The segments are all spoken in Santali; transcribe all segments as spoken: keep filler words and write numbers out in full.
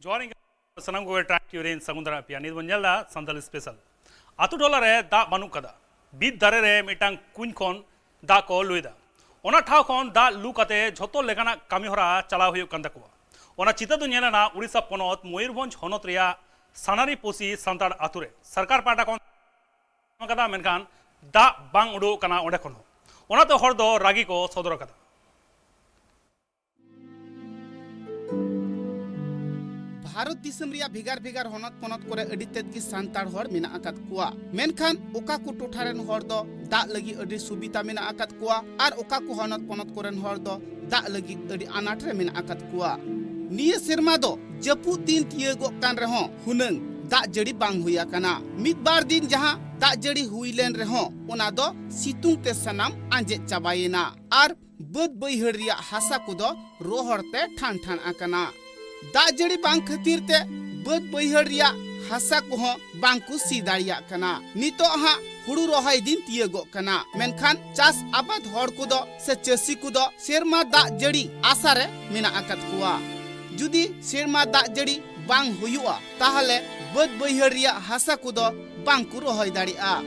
ᱡᱚᱦᱟᱨ ᱤᱧ ᱥᱟᱱᱟᱢ ᱠᱚᱜᱮ ᱴᱨᱟᱠ ᱴᱤᱵᱷᱤ ᱨᱮᱧ ᱥᱟᱹᱜᱩᱱ ᱫᱟᱨᱟᱢ ᱯᱮᱭᱟ᱾ ᱱᱤᱛ ᱵᱚᱱ ᱧᱮᱞ ᱮᱫᱟ ᱥᱟᱱᱛᱟᱲ ᱥᱯᱮᱥᱟᱞ᱾ ᱟᱛᱳ ᱴᱚᱞᱟ ᱨᱮ ᱫᱟᱜ ᱵᱟᱹᱱᱩᱜ ᱠᱟᱫᱟ᱾ ᱵᱤᱫ ᱫᱟᱨᱮ ᱨᱮ ᱢᱤᱫᱴᱟᱝ ᱠᱩᱧ ᱠᱷᱚᱱ ᱫᱟᱜ ᱠᱚ ᱞᱩᱭᱫᱟ᱾ ᱚᱱᱟ ᱴᱷᱟᱶ ᱠᱷᱚᱱ ᱫᱟᱜ ᱞᱩ ᱠᱟᱛᱮ ᱡᱷᱚᱛᱚ ᱞᱮᱠᱟᱱᱟᱜ ᱠᱟᱹᱢᱤ ᱦᱚᱨᱟ ᱪᱟᱞᱟᱣ ᱦᱩᱭᱩᱜ ᱠᱟᱱ ᱛᱟᱠᱚᱣᱟ᱾ ᱚᱱᱟ ᱪᱤᱛᱟᱹᱨ ᱫᱚ ᱧᱮᱞ ᱮᱱᱟ ᱩᱲᱤᱥᱥᱟ ᱯᱚᱱᱚᱛ ᱢᱚᱭᱩᱨᱵᱷᱚᱸᱡᱽ ᱦᱚᱱᱚᱛ ᱨᱮᱭᱟᱜ ᱥᱟᱱᱟᱨᱤ ᱯᱚᱥᱤ ᱥᱟᱱᱛᱟᱲ ᱟᱛᱳ ᱨᱮ᱾ ᱥᱚᱨᱠᱟᱨ ᱯᱟᱦᱴᱟ ᱠᱷᱚᱱ ᱠᱟᱫᱟ, ᱢᱮᱱᱠᱷᱟᱱ ᱫᱟᱜ ᱵᱟᱝ ᱩᱰᱩᱠᱚᱜ ᱠᱟᱱᱟ ᱚᱸᱰᱮ ᱠᱷᱚᱱ ᱦᱚᱸ᱾ ᱚᱱᱟᱛᱮ ᱦᱚᱲ ᱫᱚ ᱨᱟᱹᱜᱤ ᱠᱚ ᱥᱚᱫᱚᱨ ᱟᱠᱟᱫᱟ᱾ ᱵᱷᱟᱨᱚᱛ ᱫᱤᱥᱚᱢ ᱨᱮᱭᱟᱜ ᱵᱷᱮᱜᱟᱨ ᱵᱷᱮᱜᱟᱨ ᱦᱚᱱᱚᱛ ᱯᱚᱱᱚᱛ ᱠᱚᱨᱮ ᱟᱹᱰᱤ ᱛᱮᱫ ᱜᱮ ᱥᱟᱱᱛᱟᱲ ᱦᱚᱲ ᱢᱮᱱᱟᱜ ᱟᱠᱟᱫ ᱠᱚᱣᱟ᱾ ᱢᱮᱱᱠᱷᱟᱱ ᱚᱠᱟ ᱠᱚ ᱴᱚᱴᱷᱟ ᱨᱮᱱ ᱦᱚᱲ ᱫᱚ ᱫᱟᱜ ᱞᱟᱹᱜᱤᱫ ᱟᱹᱰᱤ ᱥᱩᱵᱤᱫᱷᱟ ᱢᱮᱱᱟᱜ ᱟᱠᱟᱫ ᱠᱚᱣᱟ ᱟᱨ ᱚᱠᱟ ᱠᱚ ᱦᱚᱱᱚᱛ ᱯᱚᱱᱚᱛ ᱠᱚᱨᱮᱱ ᱦᱚᱲ ᱫᱚ ᱫᱟᱜ ᱞᱟᱹᱜᱤᱫ ᱟᱹᱰᱤ ᱟᱱᱟᱴ ᱨᱮ ᱢᱮᱱᱟᱜ ᱟᱠᱟᱫ ᱠᱚᱣᱟ᱾ ᱱᱤᱭᱟᱹ ᱥᱮᱨᱢᱟ ᱫᱚ ᱡᱟᱹᱯᱩᱫ ᱫᱤᱱ ᱛᱤᱭᱟᱹᱜᱚᱜ ᱠᱟᱱ ᱨᱮᱦᱚᱸ ᱦᱩᱱᱟᱹᱝ ᱫᱟᱜ ᱡᱟᱹᱲᱤ ᱵᱟᱝ ᱦᱩᱭ ᱟᱠᱟᱱᱟ᱾ ᱢᱤᱫ ᱵᱟᱨ ᱫᱤᱱ ᱡᱟᱦᱟᱸ ᱫᱟᱜ ᱡᱟᱹᱲᱤ ᱦᱩᱭ ᱞᱮᱱ ᱨᱮᱦᱚᱸ ᱚᱱᱟ ᱫᱚ ᱥᱤᱛᱩᱝ ᱛᱮ ᱥᱟᱱᱟᱢ ᱟᱸᱡᱮᱫ ᱪᱟᱵᱟᱭᱮᱱᱟ ᱟᱨ ᱵᱟᱹᱫᱽ ᱵᱟᱹᱭᱦᱟᱹᱲ ᱨᱮᱭᱟᱜ ᱦᱟᱥᱟ ᱠᱚᱫᱚ ᱨᱚᱦᱚᱲ ᱛᱮ ᱴᱷᱟᱱ ᱴᱷᱟᱱ ᱟᱠᱟᱱᱟ᱾ ᱫᱟᱜ ᱡᱟᱹᱲᱤ ᱵᱟᱝ ᱠᱷᱟᱹᱛᱤᱨ ᱛᱮ ᱵᱟᱹᱫᱽ ᱵᱟᱹᱭᱦᱟᱹᱲ ᱨᱮᱭᱟᱜ ᱦᱟᱥᱟ ᱠᱚᱦᱚᱸ ᱵᱟᱝ ᱠᱚ ᱥᱤ ᱫᱟᱲᱮᱭᱟᱜ ᱠᱟᱱᱟ᱾ ᱱᱤᱛᱚᱜ ᱦᱟᱸᱜ ᱦᱩᱲᱩ ᱨᱚᱦᱚᱭ ᱫᱤᱱ ᱛᱤᱭᱟᱹᱜᱚᱜ ᱠᱟᱱᱟ, ᱢᱮᱱᱠᱷᱟᱱ ᱪᱟᱥ ᱟᱵᱟᱫ ᱦᱚᱲ ᱠᱚᱫᱚ ᱥᱮ ᱪᱟᱹᱥᱤ ᱠᱚᱫᱚ ᱥᱮᱨᱢᱟ ᱫᱟᱜ ᱡᱟᱹᱲᱤ ᱟᱥᱟ ᱨᱮ ᱢᱮᱱᱟᱜ ᱟᱠᱟᱫ ᱠᱚᱣᱟ᱾ ᱡᱩᱫᱤ ᱥᱮᱨᱢᱟ ᱫᱟᱜ ᱡᱟᱹᱲᱤ ᱵᱟᱝ ᱦᱩᱭᱩᱜᱼᱟ, ᱛᱟᱦᱚᱞᱮ ᱵᱟᱹᱫᱽ ᱵᱟᱹᱭᱦᱟᱹᱲ ᱨᱮᱭᱟᱜ ᱦᱟᱥᱟ ᱠᱚᱫᱚ ᱵᱟᱝ ᱠᱚ ᱨᱚᱦᱚᱭ ᱫᱟᱲᱮᱭᱟᱜᱼᱟ᱾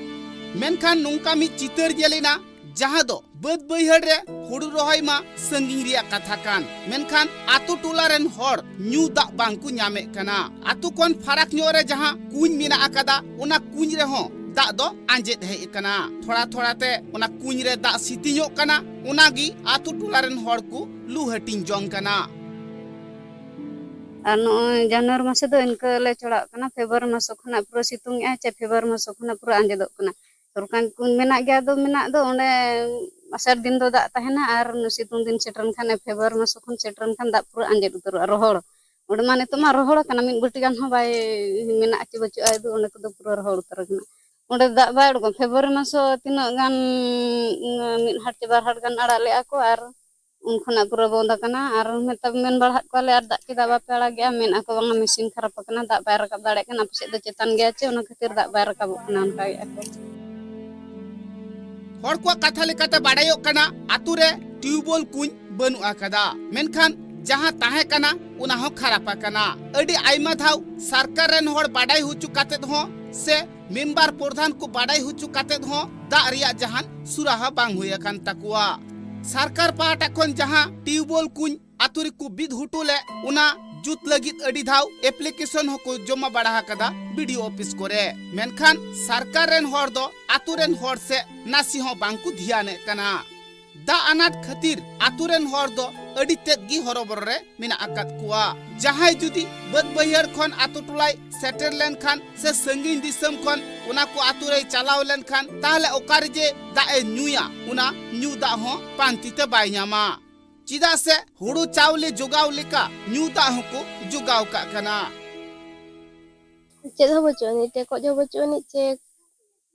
ᱢᱮᱱᱠᱷᱟᱱ ᱱᱚᱝᱠᱟ ᱢᱤᱫ ᱪᱤᱛᱟᱹᱨ ᱧᱮᱞ ᱮᱱᱟ, ᱡᱟᱦᱟᱸ ᱫᱚ ᱵᱟᱹᱫᱽ ᱵᱟᱹᱭᱦᱟᱹᱲ ᱨᱮ ᱦᱩᱲᱩ ᱨᱚᱦᱚᱭ ᱢᱟ ᱥᱟᱺᱜᱤᱧ ᱨᱮᱭᱟᱜ ᱠᱟᱛᱷᱟ ᱠᱟᱱ, ᱢᱮᱱᱠᱷᱟᱱ ᱟᱛᱳ ᱴᱚᱞᱟ ᱨᱮᱱ ᱦᱚᱲ ᱧᱩ ᱫᱟᱜ ᱵᱟᱝ ᱠᱚ ᱧᱟᱢᱮᱫ ᱠᱟᱱᱟ᱾ ᱟᱛᱳ ᱠᱷᱚᱱ ᱯᱷᱟᱨᱟᱠ ᱧᱚᱜ ᱨᱮ ᱡᱟᱦᱟᱸ ᱠᱩᱧ ᱢᱮᱱᱟᱜ ᱟᱠᱟᱫᱟ, ᱚᱱᱟ ᱠᱩᱧ ᱨᱮᱦᱚᱸ ᱫᱟᱜ ᱫᱚ ᱟᱸᱡᱮᱫ ᱦᱮᱡ ᱟᱠᱟᱱᱟ᱾ ᱛᱷᱚᱲᱟ ᱛᱷᱚᱲᱟ ᱛᱮ ᱚᱱᱟ ᱠᱩᱧ ᱨᱮ ᱫᱟᱜ ᱥᱤᱛᱤᱧᱚᱜ ᱠᱟᱱᱟ, ᱚᱱᱟ ᱜᱮ ᱟᱛᱳ ᱴᱚᱞᱟ ᱨᱮᱱ ᱦᱚᱲ ᱠᱚ ᱞᱩ ᱦᱟᱹᱴᱤᱧ ᱡᱚᱝ ᱠᱟᱱᱟ᱾ ᱟᱨ ᱱᱚᱜᱼᱚᱭ ᱡᱟᱱᱩᱣᱟᱨ ᱢᱟᱥ ᱫᱚ ᱤᱱᱠᱟᱹ ᱞᱮ ᱪᱷᱚᱲᱟᱜ ᱠᱟᱱᱟ, ᱯᱷᱮᱵᱽᱨᱩᱣᱟᱨᱤ ᱢᱟᱥ ᱠᱷᱚᱱᱟᱜ ᱯᱩᱨᱟᱹ ᱥᱤᱛᱩᱝ ᱮᱜᱼᱟᱭ, ᱪᱮ ᱯᱷᱮᱵᱽᱨᱩᱣᱟᱨᱤ ᱢᱟᱥ ᱠᱷᱚᱱᱟᱜ ᱯᱩᱨᱟᱹ ᱟᱸᱡᱮᱫᱚᱜ ᱠᱟᱱᱟ᱾ ᱥᱚᱨᱠᱟᱨ ᱠᱩᱧ ᱢᱮᱱᱟᱜ ᱜᱮᱭᱟ, ᱟᱫᱚ ᱢᱮᱱᱟᱜ ᱫᱚ ᱚᱸᱰᱮ ᱟᱥᱟᱲ ᱫᱤᱱ ᱫᱚ ᱫᱟᱜ ᱛᱟᱦᱮᱱᱟ, ᱟᱨ ᱥᱤᱛᱩᱝ ᱫᱤᱱ ᱥᱮᱴᱮᱨᱮᱱ ᱠᱷᱟᱱ, ᱯᱷᱮᱵᱽᱨᱩᱣᱟᱨᱤ ᱢᱟᱥ ᱠᱷᱚᱱ ᱥᱮᱴᱮᱨᱮᱱ ᱠᱷᱟᱱ ᱫᱟᱜ ᱯᱩᱨᱟᱹ ᱟᱸᱡᱮᱫ ᱩᱛᱟᱹᱨᱚᱜᱼᱟ, ᱨᱚᱦᱚᱲ᱾ ᱚᱸᱰᱮ ᱢᱟ ᱱᱤᱛᱚᱜ ᱢᱟ ᱨᱚᱦᱚᱲ ᱟᱠᱟᱱᱟ, ᱢᱤᱫ ᱵᱟᱹᱴᱤ ᱜᱟᱱ ᱦᱚᱸ ᱵᱟᱭ ᱢᱮᱱᱟᱜᱼᱟ ᱪᱮ ᱵᱟᱹᱪᱩᱜᱼᱟ, ᱟᱫᱚ ᱚᱸᱰᱮ ᱠᱚᱫᱚ ᱯᱩᱨᱟᱹ ᱨᱚᱦᱚᱲ ᱩᱛᱟᱹᱨ ᱟᱠᱟᱱᱟ᱾ ᱚᱸᱰᱮ ᱫᱟᱜ ᱵᱟᱭ ᱩᱰᱩᱠᱚᱜᱼᱟ᱾ ᱯᱷᱮᱵᱽᱨᱩᱣᱟᱨᱤ ᱢᱟᱥ ᱦᱚᱸ ᱛᱤᱱᱟᱹᱜ ᱜᱟᱱ, ᱢᱤᱫ ᱦᱟᱴ ᱪᱮ ᱵᱟᱨ ᱦᱟᱴ ᱜᱟᱱ ᱟᱲᱟᱜ ᱞᱮᱜᱼᱟ ᱠᱚ, ᱟᱨ ᱩᱱ ᱠᱷᱚᱱᱟᱜ ᱯᱩᱨᱟᱹ ᱵᱚᱱᱫ ᱟᱠᱟᱱᱟ᱾ ᱟᱨ ᱢᱮᱛᱟ-, ᱢᱮᱱ ᱵᱟᱲᱟ ᱦᱟᱫ ᱠᱚᱣᱟᱞᱮ, "ᱟᱨ ᱫᱟᱜ ᱪᱮᱫᱟᱜ ᱵᱟᱯᱮ ᱟᱲᱟᱜᱮᱜᱼᱟ?" ᱢᱮᱱ ᱟᱠᱚ, "ᱵᱟᱝᱟ, ᱢᱮᱥᱤᱱ ᱠᱷᱟᱨᱟᱯ ᱟᱠᱟᱱᱟ, ᱫᱟᱜ ᱵᱟᱭ ᱨᱟᱠᱟᱵ ᱫᱟᱲᱮᱭᱟᱜ ᱠᱟᱱᱟ, ᱟᱯᱮ ᱥᱮᱫ ᱫᱚ ᱪᱮᱛᱟᱱ ᱜᱮᱭᱟ ᱪᱮ, ᱚᱱᱟ ᱠᱷᱟᱹᱛᱤᱨ ᱫᱟᱜ ᱵᱟᱭ ᱨᱟᱠᱟᱵᱚᱜ ᱠᱟᱱᱟ", ᱚᱱᱠᱟ ᱜᱮᱜᱼᱟ ᱠᱚ᱾ ᱦᱚᱲ ᱠᱚᱣᱟᱜ ᱠᱟᱛᱷᱟ ᱞᱮᱠᱟᱛᱮ ᱵᱟᱰᱟᱭᱚᱜ ᱠᱟᱱᱟ, ᱟᱛᱳ ᱨᱮ ᱴᱤᱭᱩᱵᱚᱞ ᱠᱩᱧ ᱵᱟᱹᱱᱩᱜ ᱟᱠᱟᱫᱟ, ᱢᱮᱱᱠᱷᱟᱱ ᱡᱟᱦᱟᱸ ᱛᱟᱦᱮᱸ ᱠᱟᱱᱟ, ᱚᱱᱟ ᱦᱚᱸ ᱠᱷᱟᱨᱟᱯ ᱟᱠᱟᱱᱟ᱾ ᱟᱹᱰᱤ ᱟᱭᱢᱟ ᱫᱷᱟᱣ ᱥᱚᱨᱠᱟᱨ ᱨᱮᱱ ᱦᱚᱲ ᱵᱟᱰᱟᱭ ᱦᱚᱪᱚ ᱠᱟᱛᱮᱫ ᱦᱚᱸ ᱥᱮ ᱢᱮᱢᱵᱟᱨ ᱯᱨᱚᱫᱷᱟᱱ ᱠᱚ ᱵᱟᱰᱟᱭ ᱦᱚᱪᱚ ᱠᱟᱛᱮᱫ ᱦᱚᱸ ᱫᱟᱜ ᱨᱮᱭᱟᱜ ᱡᱟᱦᱟᱱ ᱥᱩᱨᱟᱦᱟ ᱵᱟᱝ ᱦᱩᱭ ᱟᱠᱟᱱ ᱛᱟᱠᱚᱣᱟ᱾ ᱥᱚᱨᱠᱟᱨ ᱯᱟᱦᱴᱟ ᱠᱷᱚᱱ ᱡᱟᱦᱟᱸ ᱴᱤᱭᱩᱵᱚᱞ ᱠᱩᱧ ᱟᱛᱳ ᱨᱮᱠᱚ ᱵᱤᱫ ᱦᱚᱴᱚ ᱞᱮᱫ, ᱚᱱᱟ ᱡᱩᱛ ᱞᱟᱹᱜᱤᱫ ᱟᱹᱰᱤ ᱫᱷᱟᱣ ᱮᱯᱞᱤᱠᱮᱥᱚᱱ ᱦᱚᱸᱠᱚ ᱡᱚᱢᱟ ᱵᱟᱲᱟ ᱟᱠᱟᱫᱟ ᱵᱤᱰᱤᱳ ᱚᱯᱷᱤᱥ ᱠᱚᱨᱮ᱾ ᱢᱮᱱᱠᱷᱟᱱ ᱥᱚᱨᱠᱟᱨ ᱨᱮᱱ ᱦᱚᱲ ᱫᱚ ᱟᱛᱳ ᱨᱮᱱ ᱦᱚᱲ ᱥᱮᱫ ᱱᱟᱥᱮ ᱦᱚᱸ ᱵᱟᱝ ᱠᱚ ᱫᱷᱮᱭᱟᱱᱮᱫ ᱠᱟᱱᱟ᱾ ᱫᱟᱜ ᱟᱱᱟᱴ ᱠᱷᱟᱹᱛᱤᱨ ᱟᱛᱳ ᱨᱮᱱ ᱦᱚᱲ ᱫᱚ ᱟᱹᱰᱤ ᱛᱮᱫ ᱜᱮ ᱦᱚᱨᱚᱵᱚᱨᱚ ᱨᱮ ᱢᱮᱱᱟᱜ ᱟᱠᱟᱫ ᱠᱚᱣᱟ᱾ ᱡᱟᱦᱟᱸᱭ ᱡᱩᱫᱤ ᱵᱟᱹᱫ ᱵᱟᱹᱭᱦᱟᱹᱲ ᱠᱷᱚᱱ ᱟᱛᱳ ᱴᱚᱞᱟᱭ ᱥᱮᱴᱮᱨ ᱞᱮᱱᱠᱷᱟᱱ ᱥᱮ ᱥᱟᱺᱜᱤᱧ ᱫᱤᱥᱚᱢ ᱠᱷᱚᱱ ᱚᱱᱟ ᱠᱚ ᱟᱛᱳ ᱨᱮᱭ ᱪᱟᱞᱟᱣ ᱞᱮᱱᱠᱷᱟᱱ, ᱛᱟᱦᱞᱮ ᱚᱠᱟ ᱨᱮ ᱡᱮ ᱫᱟᱜ ᱮ ᱧᱩᱭᱟ, ᱚᱱᱟ ᱧᱩ ᱫᱟᱜ ᱦᱚᱸ ᱯᱟᱱᱛᱤ ᱛᱮ ᱵᱟᱭ ᱧᱟᱢᱟ᱾ ᱪᱮᱫᱟᱜ ᱥᱮ ᱦᱩᱲᱩ ᱪᱟᱣᱞᱮ ᱡᱚᱜᱟᱣ ᱞᱮᱠᱟ ᱧᱩ ᱫᱟᱜ ᱦᱚᱸᱠᱚ ᱡᱚᱜᱟᱣ ᱠᱟᱜ ᱠᱟᱱᱟ᱾ ᱪᱮᱫ ᱦᱚᱸ ᱵᱟᱹᱪᱩᱜ ᱟᱹᱱᱤᱡ, ᱴᱮᱠᱚᱡ ᱦᱚᱸ ᱵᱟᱹᱪᱩᱜ ᱟᱹᱱᱤᱡ, ᱪᱮ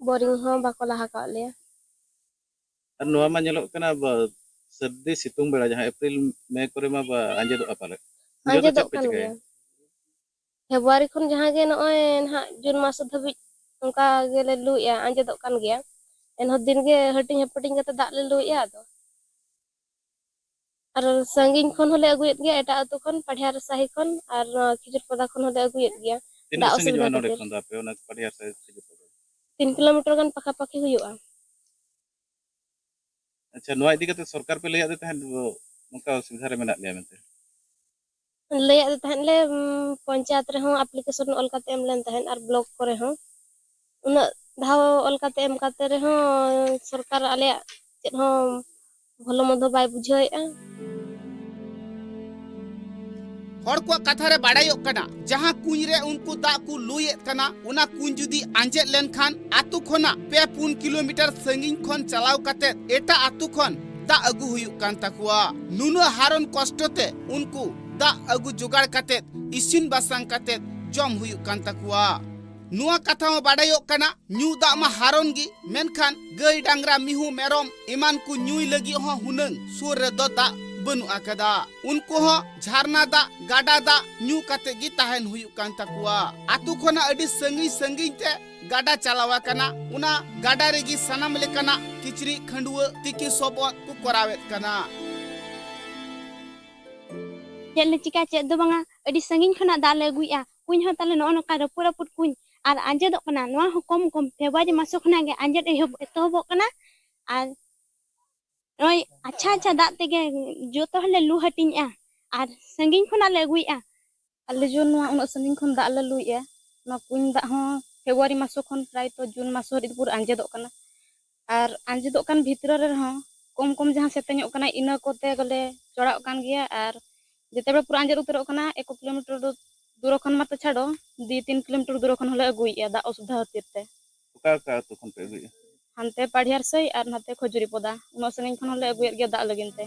ᱵᱳᱨᱤᱝ ᱦᱚᱸ ᱵᱟᱠᱚ ᱞᱟᱦᱟ ᱠᱟᱜ ᱞᱮᱭᱟ᱾ ᱟᱨ ᱱᱚᱣᱟ ᱢᱟ ᱧᱮᱞᱚᱜ ᱠᱟᱱᱟ, ᱵᱟ, ᱥᱟᱹᱨᱫᱤ ᱥᱤᱛᱩᱝ ᱵᱮᱲᱟ, ᱡᱟᱦᱟᱸ ᱮᱯᱨᱤᱞ ᱢᱮ ᱠᱚᱨᱮ ᱢᱟ, ᱵᱟ, ᱟᱸᱡᱮᱫᱚᱜᱼᱟ ᱯᱟᱞᱮ᱾ ᱩᱱ ᱡᱚᱦᱚᱜ ᱫᱚ ᱟᱸᱡᱮᱫᱚᱜ ᱪᱮᱫ ᱯᱮ ᱠᱟᱱ ᱪᱤᱠᱟᱹᱭᱟ? ᱜᱮᱭᱟ᱾ ᱯᱷᱮᱵᱽᱨᱩᱣᱟᱨᱤ ᱠᱷᱚᱱ ᱡᱟᱦᱟᱸ ᱜᱮ ᱱᱚᱜᱼᱚᱭ ᱱᱟᱦᱟᱜ ᱡᱩᱱ ᱢᱟᱥ ᱫᱷᱟᱹᱵᱤᱡ ᱚᱱᱠᱟ ᱜᱮᱞᱮ ᱞᱩᱭᱮᱫᱼᱟ, ᱟᱸᱡᱮᱫᱚᱜ ᱠᱟᱱ ᱜᱮᱭᱟ᱾ ᱮᱱᱦᱚᱸ ᱫᱤᱱ ᱜᱮ ᱦᱟᱹᱴᱤᱧ ᱦᱟᱹᱯᱟᱹᱴᱤᱧ ᱠᱟᱛᱮ ᱫᱟᱜ ᱞᱮ ᱞᱩᱭᱮᱫᱼᱟ᱾ ᱟᱫᱚ ᱟᱨ ᱥᱟᱺᱜᱤᱧ ᱠᱷᱚᱱ ᱦᱚᱸᱞᱮ ᱟᱹᱜᱩᱭᱮᱫ ᱜᱮᱭᱟ, ᱮᱴᱟᱜ ᱟᱹᱛᱩ ᱠᱷᱚᱱ, ᱯᱟᱰᱷᱮᱨ ᱥᱟᱹᱦᱤ ᱠᱷᱚᱱ ᱟᱨ ᱱᱚᱣᱟ ᱠᱷᱤᱡᱩᱨ ᱯᱟᱫᱟ ᱠᱷᱚᱱ ᱦᱚᱸᱞᱮ ᱟᱹᱜᱩᱭᱮᱫ ᱜᱮᱭᱟ᱾ ᱛᱤᱱᱟᱹᱜ ᱫᱟᱜ ᱥᱟᱺᱜᱤᱧᱚᱜᱼᱟ ᱚᱥᱩᱵᱤᱫᱷᱟ ᱱᱚᱰᱮ ᱠᱷᱟᱹᱛᱤᱨ᱾ ᱠᱷᱚᱱ ᱫᱚ ᱟᱯᱮ ᱚᱱᱟ ᱯᱟᱰᱷᱮᱨ ᱥᱟᱹᱦᱤ ᱠᱷᱤᱡᱩᱨ ᱯᱟᱫᱟ? ᱛᱤᱱ ᱠᱤᱞᱳᱢᱤᱴᱟᱨ ᱜᱟᱱ ᱯᱟᱠᱟᱯᱟᱠᱤ ᱦᱩᱭᱩᱜᱼᱟ᱾ ᱟᱪᱪᱷᱟ, ᱱᱚᱣᱟ ᱤᱫᱤ ᱠᱟᱛᱮ ᱥᱚᱨᱠᱟᱨ ᱯᱮ ᱞᱟᱹᱭᱟᱫ ᱫᱮ ᱛᱟᱦᱮᱸᱫ, ᱱᱚᱝᱠᱟ ᱚᱥᱩᱵᱤᱫᱷᱟ ᱨᱮ ᱢᱮᱱᱟᱜ ᱞᱮᱭᱟ ᱢᱮᱱᱛᱮ? ᱞᱟᱹᱭᱟᱫ ᱫᱮ ᱛᱟᱦᱮᱸᱫ ᱞᱮ, ᱩᱢ, ᱯᱚᱧᱪᱟᱭᱮᱛ ᱨᱮᱦᱚᱸ ᱟᱯᱞᱤᱠᱮᱥᱚᱱ ᱚᱞ ᱠᱟᱛᱮ ᱮᱢ ᱞᱮᱱ ᱛᱟᱦᱮᱸᱫ ᱟᱨ ᱵᱞᱚᱠ ᱠᱚᱨᱮ ᱦᱚᱸ᱾ ᱩᱱᱟᱹᱜ ᱫᱷᱟᱣ ᱚᱞ ᱠᱟᱛᱮ ᱮᱢ ᱠᱟᱛᱮ ᱨᱮᱦᱚᱸ ᱥᱚᱨᱠᱟᱨ ᱟᱞᱮᱭᱟᱜ ᱪᱮᱫ ᱦᱚᱸ ᱵᱷᱚᱞᱚ ᱢᱚᱱᱫᱚ ᱵᱟᱭ ᱵᱩᱡᱷᱟᱹᱣᱮᱫᱼᱟ᱾ ᱦᱚᱲ ᱠᱚᱣᱟᱜ ᱠᱟᱛᱷᱟ ᱨᱮ ᱵᱟᱲᱟᱭᱚᱜ ᱠᱟᱱᱟ, ᱡᱟᱦᱟᱸ ᱠᱩᱧ ᱨᱮ ᱩᱱᱠᱩ ᱫᱟᱜ ᱠᱚ ᱞᱩᱭᱮᱫ ᱠᱟᱱᱟ, ᱚᱱᱟ ᱠᱩᱧ ᱡᱩᱫᱤ ᱟᱸᱡᱮᱫ ᱞᱮᱱᱠᱷᱟᱱ ᱟᱛᱳ ᱠᱷᱚᱱᱟᱜ ᱯᱮ ᱯᱩᱱ ᱠᱤᱞᱳᱢᱤᱴᱟᱨ ᱥᱟᱺᱜᱤᱧ ᱠᱷᱚᱱ ᱪᱟᱞᱟᱣ ᱠᱟᱛᱮ ᱮᱴᱟᱜ ᱟᱛᱳ ᱠᱷᱚᱱ ᱫᱟᱜ ᱟᱹᱜᱩ ᱦᱩᱭᱩᱜ ᱠᱟᱱ ᱛᱟᱠᱚᱣᱟ᱾ ᱱᱩᱱᱟᱹᱜ ᱦᱟᱨᱚᱱ ᱠᱚᱥᱴᱚ ᱛᱮ ᱩᱱᱠᱩ ᱫᱟᱜ ᱟᱹᱜᱩ ᱡᱚᱜᱟᱲ ᱠᱟᱛᱮ ᱤᱥᱤᱱ ᱵᱟᱥᱟᱝ ᱠᱟᱛᱮ ᱡᱚᱢ ᱦᱩᱭᱩᱜ ᱠᱟᱱ ᱛᱟᱠᱚᱣᱟ᱾ ᱱᱚᱣᱟ ᱠᱟᱛᱷᱟ ᱦᱚᱸ ᱵᱟᱰᱟᱭᱚᱜ ᱠᱟᱱᱟ, ᱧᱩ ᱫᱟᱜ ᱢᱟ ᱦᱟᱨᱚᱱ ᱜᱮ, ᱢᱮᱱᱠᱷᱟᱱ ᱜᱟᱹᱭ, ᱰᱟᱝᱨᱟ, ᱢᱤᱦᱩ, ᱢᱮᱨᱚᱢ ᱮᱢᱟᱱ ᱠᱚ ᱧᱩᱭ ᱞᱟᱹᱜᱤᱫ ᱦᱚᱸ ᱦᱩᱱᱟᱹᱝ ᱥᱩᱨ ᱨᱮᱫᱚ ᱫᱟᱜ ᱵᱟᱹᱱᱩᱜ ᱟᱠᱟᱫᱟ᱾ ᱩᱱᱠᱩ ᱦᱚᱸ ᱡᱷᱟᱨᱱᱟ ᱫᱟᱜ, ᱜᱟᱰᱟ ᱫᱟᱜ ᱧᱩ ᱠᱟᱛᱮ ᱜᱮ ᱛᱟᱦᱮᱱ ᱦᱩᱭᱩᱜ ᱠᱟᱱ ᱛᱟᱠᱚᱣᱟ᱾ ᱟᱛᱳ ᱠᱷᱚᱱᱟᱜ ᱟᱹᱰᱤ ᱥᱟᱺᱜᱤᱧ ᱥᱟᱺᱜᱤᱧ ᱛᱮ ᱜᱟᱰᱟ ᱪᱟᱞᱟᱣ ᱟᱠᱟᱱᱟ᱾ ᱚᱱᱟ ᱜᱟᱰᱟ ᱨᱮᱜᱮ ᱥᱟᱱᱟᱢ ᱞᱮᱠᱟᱱᱟᱜ ᱠᱤᱪᱨᱤᱡ ᱠᱷᱟᱹᱰᱩᱣᱟᱹᱜ ᱛᱤᱠᱤ ᱥᱚᱵᱚᱫ ᱠᱚ ᱠᱚᱨᱟᱣᱮᱫ ᱠᱟᱱᱟ᱾ ᱪᱮᱫ ᱞᱮ ᱪᱤᱠᱟ, ᱪᱮᱫ ᱫᱚ ᱵᱟᱝᱟ, ᱟᱹᱰᱤ ᱥᱟᱺᱜᱤᱧ ᱠᱷᱚᱱᱟᱜ ᱫᱟᱜ ᱞᱮ ᱟᱹᱜᱩᱭᱮᱫᱼᱟ᱾ ᱠᱩᱧ ᱦᱚᱸ ᱛᱟᱞᱮ ᱱᱚᱜᱼᱚ ᱱᱚᱝᱠᱟ ᱨᱟᱹᱯᱩᱫ ᱨᱟᱹᱯᱩᱫ ᱠᱩᱧ, ᱟᱨ ᱟᱸᱡᱮᱫᱚᱜ ᱠᱟᱱᱟ᱾ ᱱᱚᱣᱟ ᱦᱚᱸ ᱠᱚᱢ ᱠᱚᱢ ᱯᱷᱮᱵᱽᱨᱩᱣᱟᱨᱤ ᱢᱟᱥ ᱠᱷᱚᱱᱟᱜ ᱜᱮ ᱟᱸᱡᱮᱫ ᱮᱦᱚᱵ, ᱮᱛᱚᱦᱚᱵᱚᱜ ᱠᱟᱱᱟ᱾ ᱟᱨ ᱱᱚᱜᱼᱚᱭ ᱟᱪᱪᱷᱟ ᱟᱪᱪᱷᱟ ᱫᱟᱜ ᱛᱮᱜᱮ ᱡᱚᱛᱚ ᱦᱚᱲᱞᱮ ᱞᱩ ᱦᱟᱹᱴᱤᱧᱮᱜᱼᱟ, ᱟᱨ ᱥᱟᱺᱜᱤᱧ ᱠᱷᱚᱱᱟᱜ ᱞᱮ ᱟᱹᱜᱩᱭᱮᱫᱼᱟ᱾ ᱟᱞᱮ ᱡᱮ ᱱᱚᱣᱟ ᱩᱱᱟᱹᱜ ᱥᱟᱺᱜᱤᱧ ᱠᱷᱚᱱ ᱫᱟᱜ ᱞᱮ ᱞᱩᱭᱮᱫᱼᱟ, ᱱᱚᱣᱟ ᱠᱩᱧ ᱫᱟᱜ ᱦᱚᱸ ᱯᱷᱮᱵᱽᱨᱩᱣᱟᱨᱤ ᱢᱟᱥ ᱠᱷᱚᱱ ᱯᱨᱟᱭ ᱛᱚ ᱡᱩᱱ ᱢᱟᱥ ᱦᱟᱹᱨᱤᱡ ᱯᱩᱨᱟᱹ ᱟᱸᱡᱮᱫᱚᱜ ᱠᱟᱱᱟ᱾ ᱟᱨ ᱟᱸᱡᱮᱫᱚᱜ ᱠᱟᱱ ᱵᱷᱤᱛᱨᱤ ᱨᱮᱦᱚᱸ ᱠᱚᱢ ᱠᱚᱢ ᱡᱟᱦᱟᱸ ᱥᱮᱛᱮᱧᱚᱜ ᱠᱟᱱᱟ, ᱤᱱᱟᱹ ᱠᱚᱛᱮ ᱜᱮᱞᱮ ᱪᱚᱲᱟᱜ ᱠᱟᱱ ᱜᱮᱭᱟ᱾ ᱟᱨ ᱡᱮᱛᱮ ᱵᱮᱲᱟ ᱯᱩᱨᱟᱹ ᱟᱸᱡᱮᱫ ᱩᱛᱟᱹᱨᱚᱜ ᱠᱟᱱᱟ, ᱮᱠ ᱠᱤᱞᱳᱢᱤᱴᱟᱨ ᱫᱚ ᱫᱩᱨᱚ ᱠᱷᱚᱱ ᱢᱟᱛᱚ ᱪᱷᱟᱰᱚ, ᱫᱩᱭ ᱛᱤᱱ ᱠᱤᱞᱳᱢᱤᱴᱟᱨ ᱫᱩᱨᱚ ᱠᱷᱚᱱ ᱦᱚᱸᱞᱮ ᱟᱹᱜᱩᱭᱮᱫᱼᱟ ᱫᱟᱜ ᱚᱥᱩᱵᱤᱫᱷᱟ ᱠᱷᱟᱹᱛᱤᱨ ᱛᱮ᱾ ᱚᱠᱟ ᱚᱠᱟ ᱟᱹᱛᱩ ᱠᱷᱚᱱ ᱯᱮ ᱟᱹᱜᱩᱭᱮᱫᱼᱟ? ᱦᱟᱱᱛᱮ ᱯᱟᱲᱦᱤᱭᱟᱨ ᱥᱟᱹᱭ ᱟᱨ ᱱᱟᱛᱮ ᱠᱷᱚᱡᱩᱨᱤ ᱯᱚᱫᱟ, ᱩᱱᱟᱹᱜ ᱥᱟᱺᱜᱤᱧ ᱠᱷᱚᱱ ᱦᱚᱸᱞᱮ ᱟᱹᱜᱩᱭᱮᱫ ᱜᱮᱭᱟ ᱫᱟᱜ ᱞᱟᱹᱜᱤᱫ ᱛᱮ᱾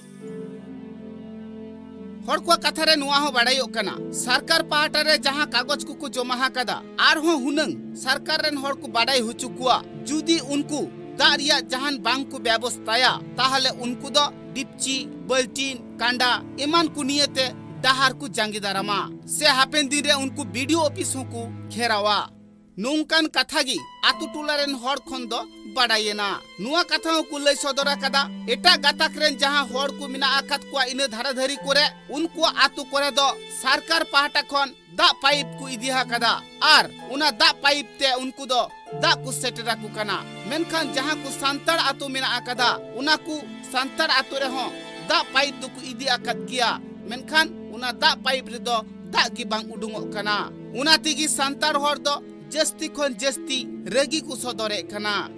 ᱦᱚᱲ ᱠᱚᱣᱟᱜ ᱠᱟᱛᱷᱟ ᱨᱮ ᱱᱚᱣᱟ ᱦᱚᱸ ᱵᱟᱲᱟᱭᱚᱜ ᱠᱟᱱᱟ, ᱥᱚᱨᱠᱟᱨ ᱯᱟᱦᱴᱟ ᱨᱮ ᱡᱟᱦᱟᱸ ᱠᱟᱜᱚᱡᱽ ᱠᱚᱠᱚ ᱡᱚᱢᱟ ᱟᱠᱟᱫᱟ, ᱟᱨᱦᱚᱸ ᱦᱩᱱᱟᱹᱝ ᱥᱚᱨᱠᱟᱨ ᱨᱮᱱ ᱦᱚᱲ ᱠᱚ ᱵᱟᱰᱟᱭ ᱦᱚᱪᱚ ᱠᱚᱣᱟ, ᱡᱩᱫᱤ ᱩᱱᱠᱩ ᱫᱟᱜ ᱨᱮᱭᱟᱜ ᱡᱟᱦᱟᱱ ᱵᱟᱝ ᱠᱚ ᱵᱮᱵᱚᱥᱛᱟᱭᱟ, ᱛᱟᱦᱚᱞᱮ ᱩᱱᱠᱩ ᱫᱚ ᱰᱤᱯᱪᱤ, ᱵᱟᱹᱞᱴᱤᱱ, ᱠᱟᱸᱰᱟ ᱮᱢᱟᱱ ᱠᱚ ᱱᱤᱭᱟᱹᱛᱮ ᱰᱟᱦᱟᱨ ᱠᱚ ᱡᱟᱸᱜᱮ ᱫᱟᱨᱟᱢᱟ, ᱥᱮ ᱦᱟᱯᱮᱱ ᱫᱤᱱ ᱨᱮ ᱩᱱᱠᱩ ᱵᱤ ᱰᱤ ᱳ ᱚᱯᱷᱤᱥ ᱦᱚᱸᱠᱚ ᱜᱷᱮᱨᱟᱣᱟ᱾ ᱱᱚᱝᱠᱟᱱ ᱠᱟᱛᱷᱟ ᱜᱮ ᱟᱛᱳ ᱴᱚᱞᱟ ᱨᱮᱱ ᱦᱚᱲ ᱠᱷᱚᱱ ᱫᱚ ᱵᱟᱰᱟᱭᱮᱱᱟ᱾ ᱱᱚᱣᱟ ᱠᱟᱛᱷᱟ ᱦᱚᱸᱠᱚ ᱞᱟᱹᱭ ᱥᱚᱫᱚᱨ ᱟᱠᱟᱫᱟ, ᱮᱴᱟᱜ ᱜᱟᱛᱟᱠ ᱨᱮᱱ ᱡᱟᱦᱟᱸ ᱦᱚᱲ ᱠᱚ ᱢᱮᱱᱟᱜ ᱟᱠᱟᱫ ᱠᱚᱣᱟ ᱤᱱᱟᱹ ᱫᱷᱟᱨᱟ ᱫᱷᱟᱨᱤ ᱠᱚᱨᱮ, ᱩᱱᱠᱩᱣᱟᱜ ᱟᱛᱳ ᱠᱚᱨᱮ ᱫᱚ ᱥᱚᱨᱠᱟᱨ ᱯᱟᱦᱴᱟ ᱠᱷᱚᱱ ᱫᱟᱜ ᱯᱟᱭᱤᱯ ᱠᱚ ᱤᱫᱤ ᱟᱠᱟᱫᱟ ᱟᱨ ᱚᱱᱟ ᱫᱟᱜ ᱯᱟᱭᱤᱯ ᱛᱮ ᱩᱱᱠᱩ ᱫᱚ ᱫᱟᱜ ᱠᱚ ᱥᱮᱴᱮᱨ ᱟᱠᱚ ᱠᱟᱱᱟ᱾ ᱢᱮᱱᱠᱷᱟᱱ ᱡᱟᱦᱟᱸ ᱠᱚ ᱥᱟᱱᱛᱟᱲ ᱟᱛᱳ ᱢᱮᱱᱟᱜ ᱟᱠᱟᱫᱟ, ᱚᱱᱟ ᱠᱚ ᱥᱟᱱᱛᱟᱲ ᱟᱛᱳ ᱨᱮᱦᱚᱸ ᱫᱟᱜ ᱯᱟᱭᱤᱯ ᱫᱚᱠᱚ ᱤᱫᱤ ᱟᱠᱟᱫ ᱜᱮᱭᱟ, ᱢᱮᱱᱠᱷᱟᱱ ᱚᱱᱟ ᱫᱟᱜ ᱯᱟᱭᱤᱯ ᱨᱮᱫᱚ ᱫᱟᱜ ᱜᱮ ᱵᱟᱝ ᱩᱰᱩᱝᱚᱜ ᱠᱟᱱᱟ᱾ ᱚᱱᱟ ᱛᱮᱜᱮ ᱥᱟᱱᱛᱟᱲ ᱦᱚᱲ ᱫᱚ ᱡᱟᱹᱥᱛᱤ ᱠᱷᱚᱱ ᱡᱟᱹᱥᱛᱤ ᱨᱟᱹᱜᱤ ᱠᱚ ᱥᱚᱫᱚᱨᱮᱫ ᱠᱟᱱᱟ᱾